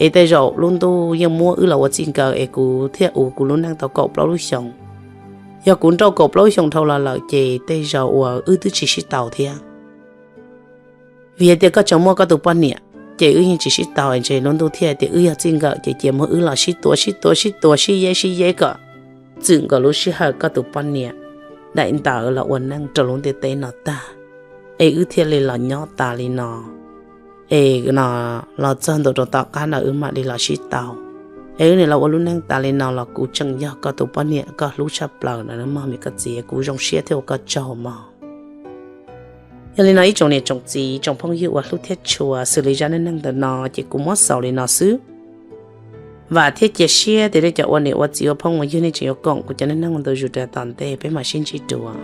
Es tej zaum lub ntuj yeej muab wb los ua txij nkawm es kuv thiaj ua kuv lub neej tau kaum plaub lub xyoos. Yog kuv nrauj kaum plaub xyoos dhau los lawm ces tej zaum uas wb twb tsis sib tau thiab. Vim hais tias koj tseem muaj koj tus poj niam, ces wb yeej tsis sib tau, ntshe lub ntuj thiaj tias wb yog txij nkawm ces cia muab wb los sib tuav sib tuav sib tuav sib yeb sib yeb kom txwm nkaus lub sij hawm koj tus poj niam daim ntawv los ua neej rau lub ntiaj teb no tag, es wb thiaj li los nyob tas li no. Es no los txog ntua rau tom qab no wb mam li los sib tau. Es wb niam los ua lub neej tas li no los kuv tseem yog koj tus poj niam koj hlub tshaj plaws no mog me koj txiv, kuv zoo siab thiab ua koj tsaug mog. Yog li no ib tsoom niam tsoom txiv tsoom phooj ywg uas hlub thiab tshua, xws li zaj neej neeg ntawm no ces kuv muab xaus li no xwb. Vam thiab cia siab tias nej cov ua niam ua txiv ua phooj ua ywg nej tseem yuav koom kuv cov neej neeg ntawm zus rau tom ntej, peb mam sib ntsib dua.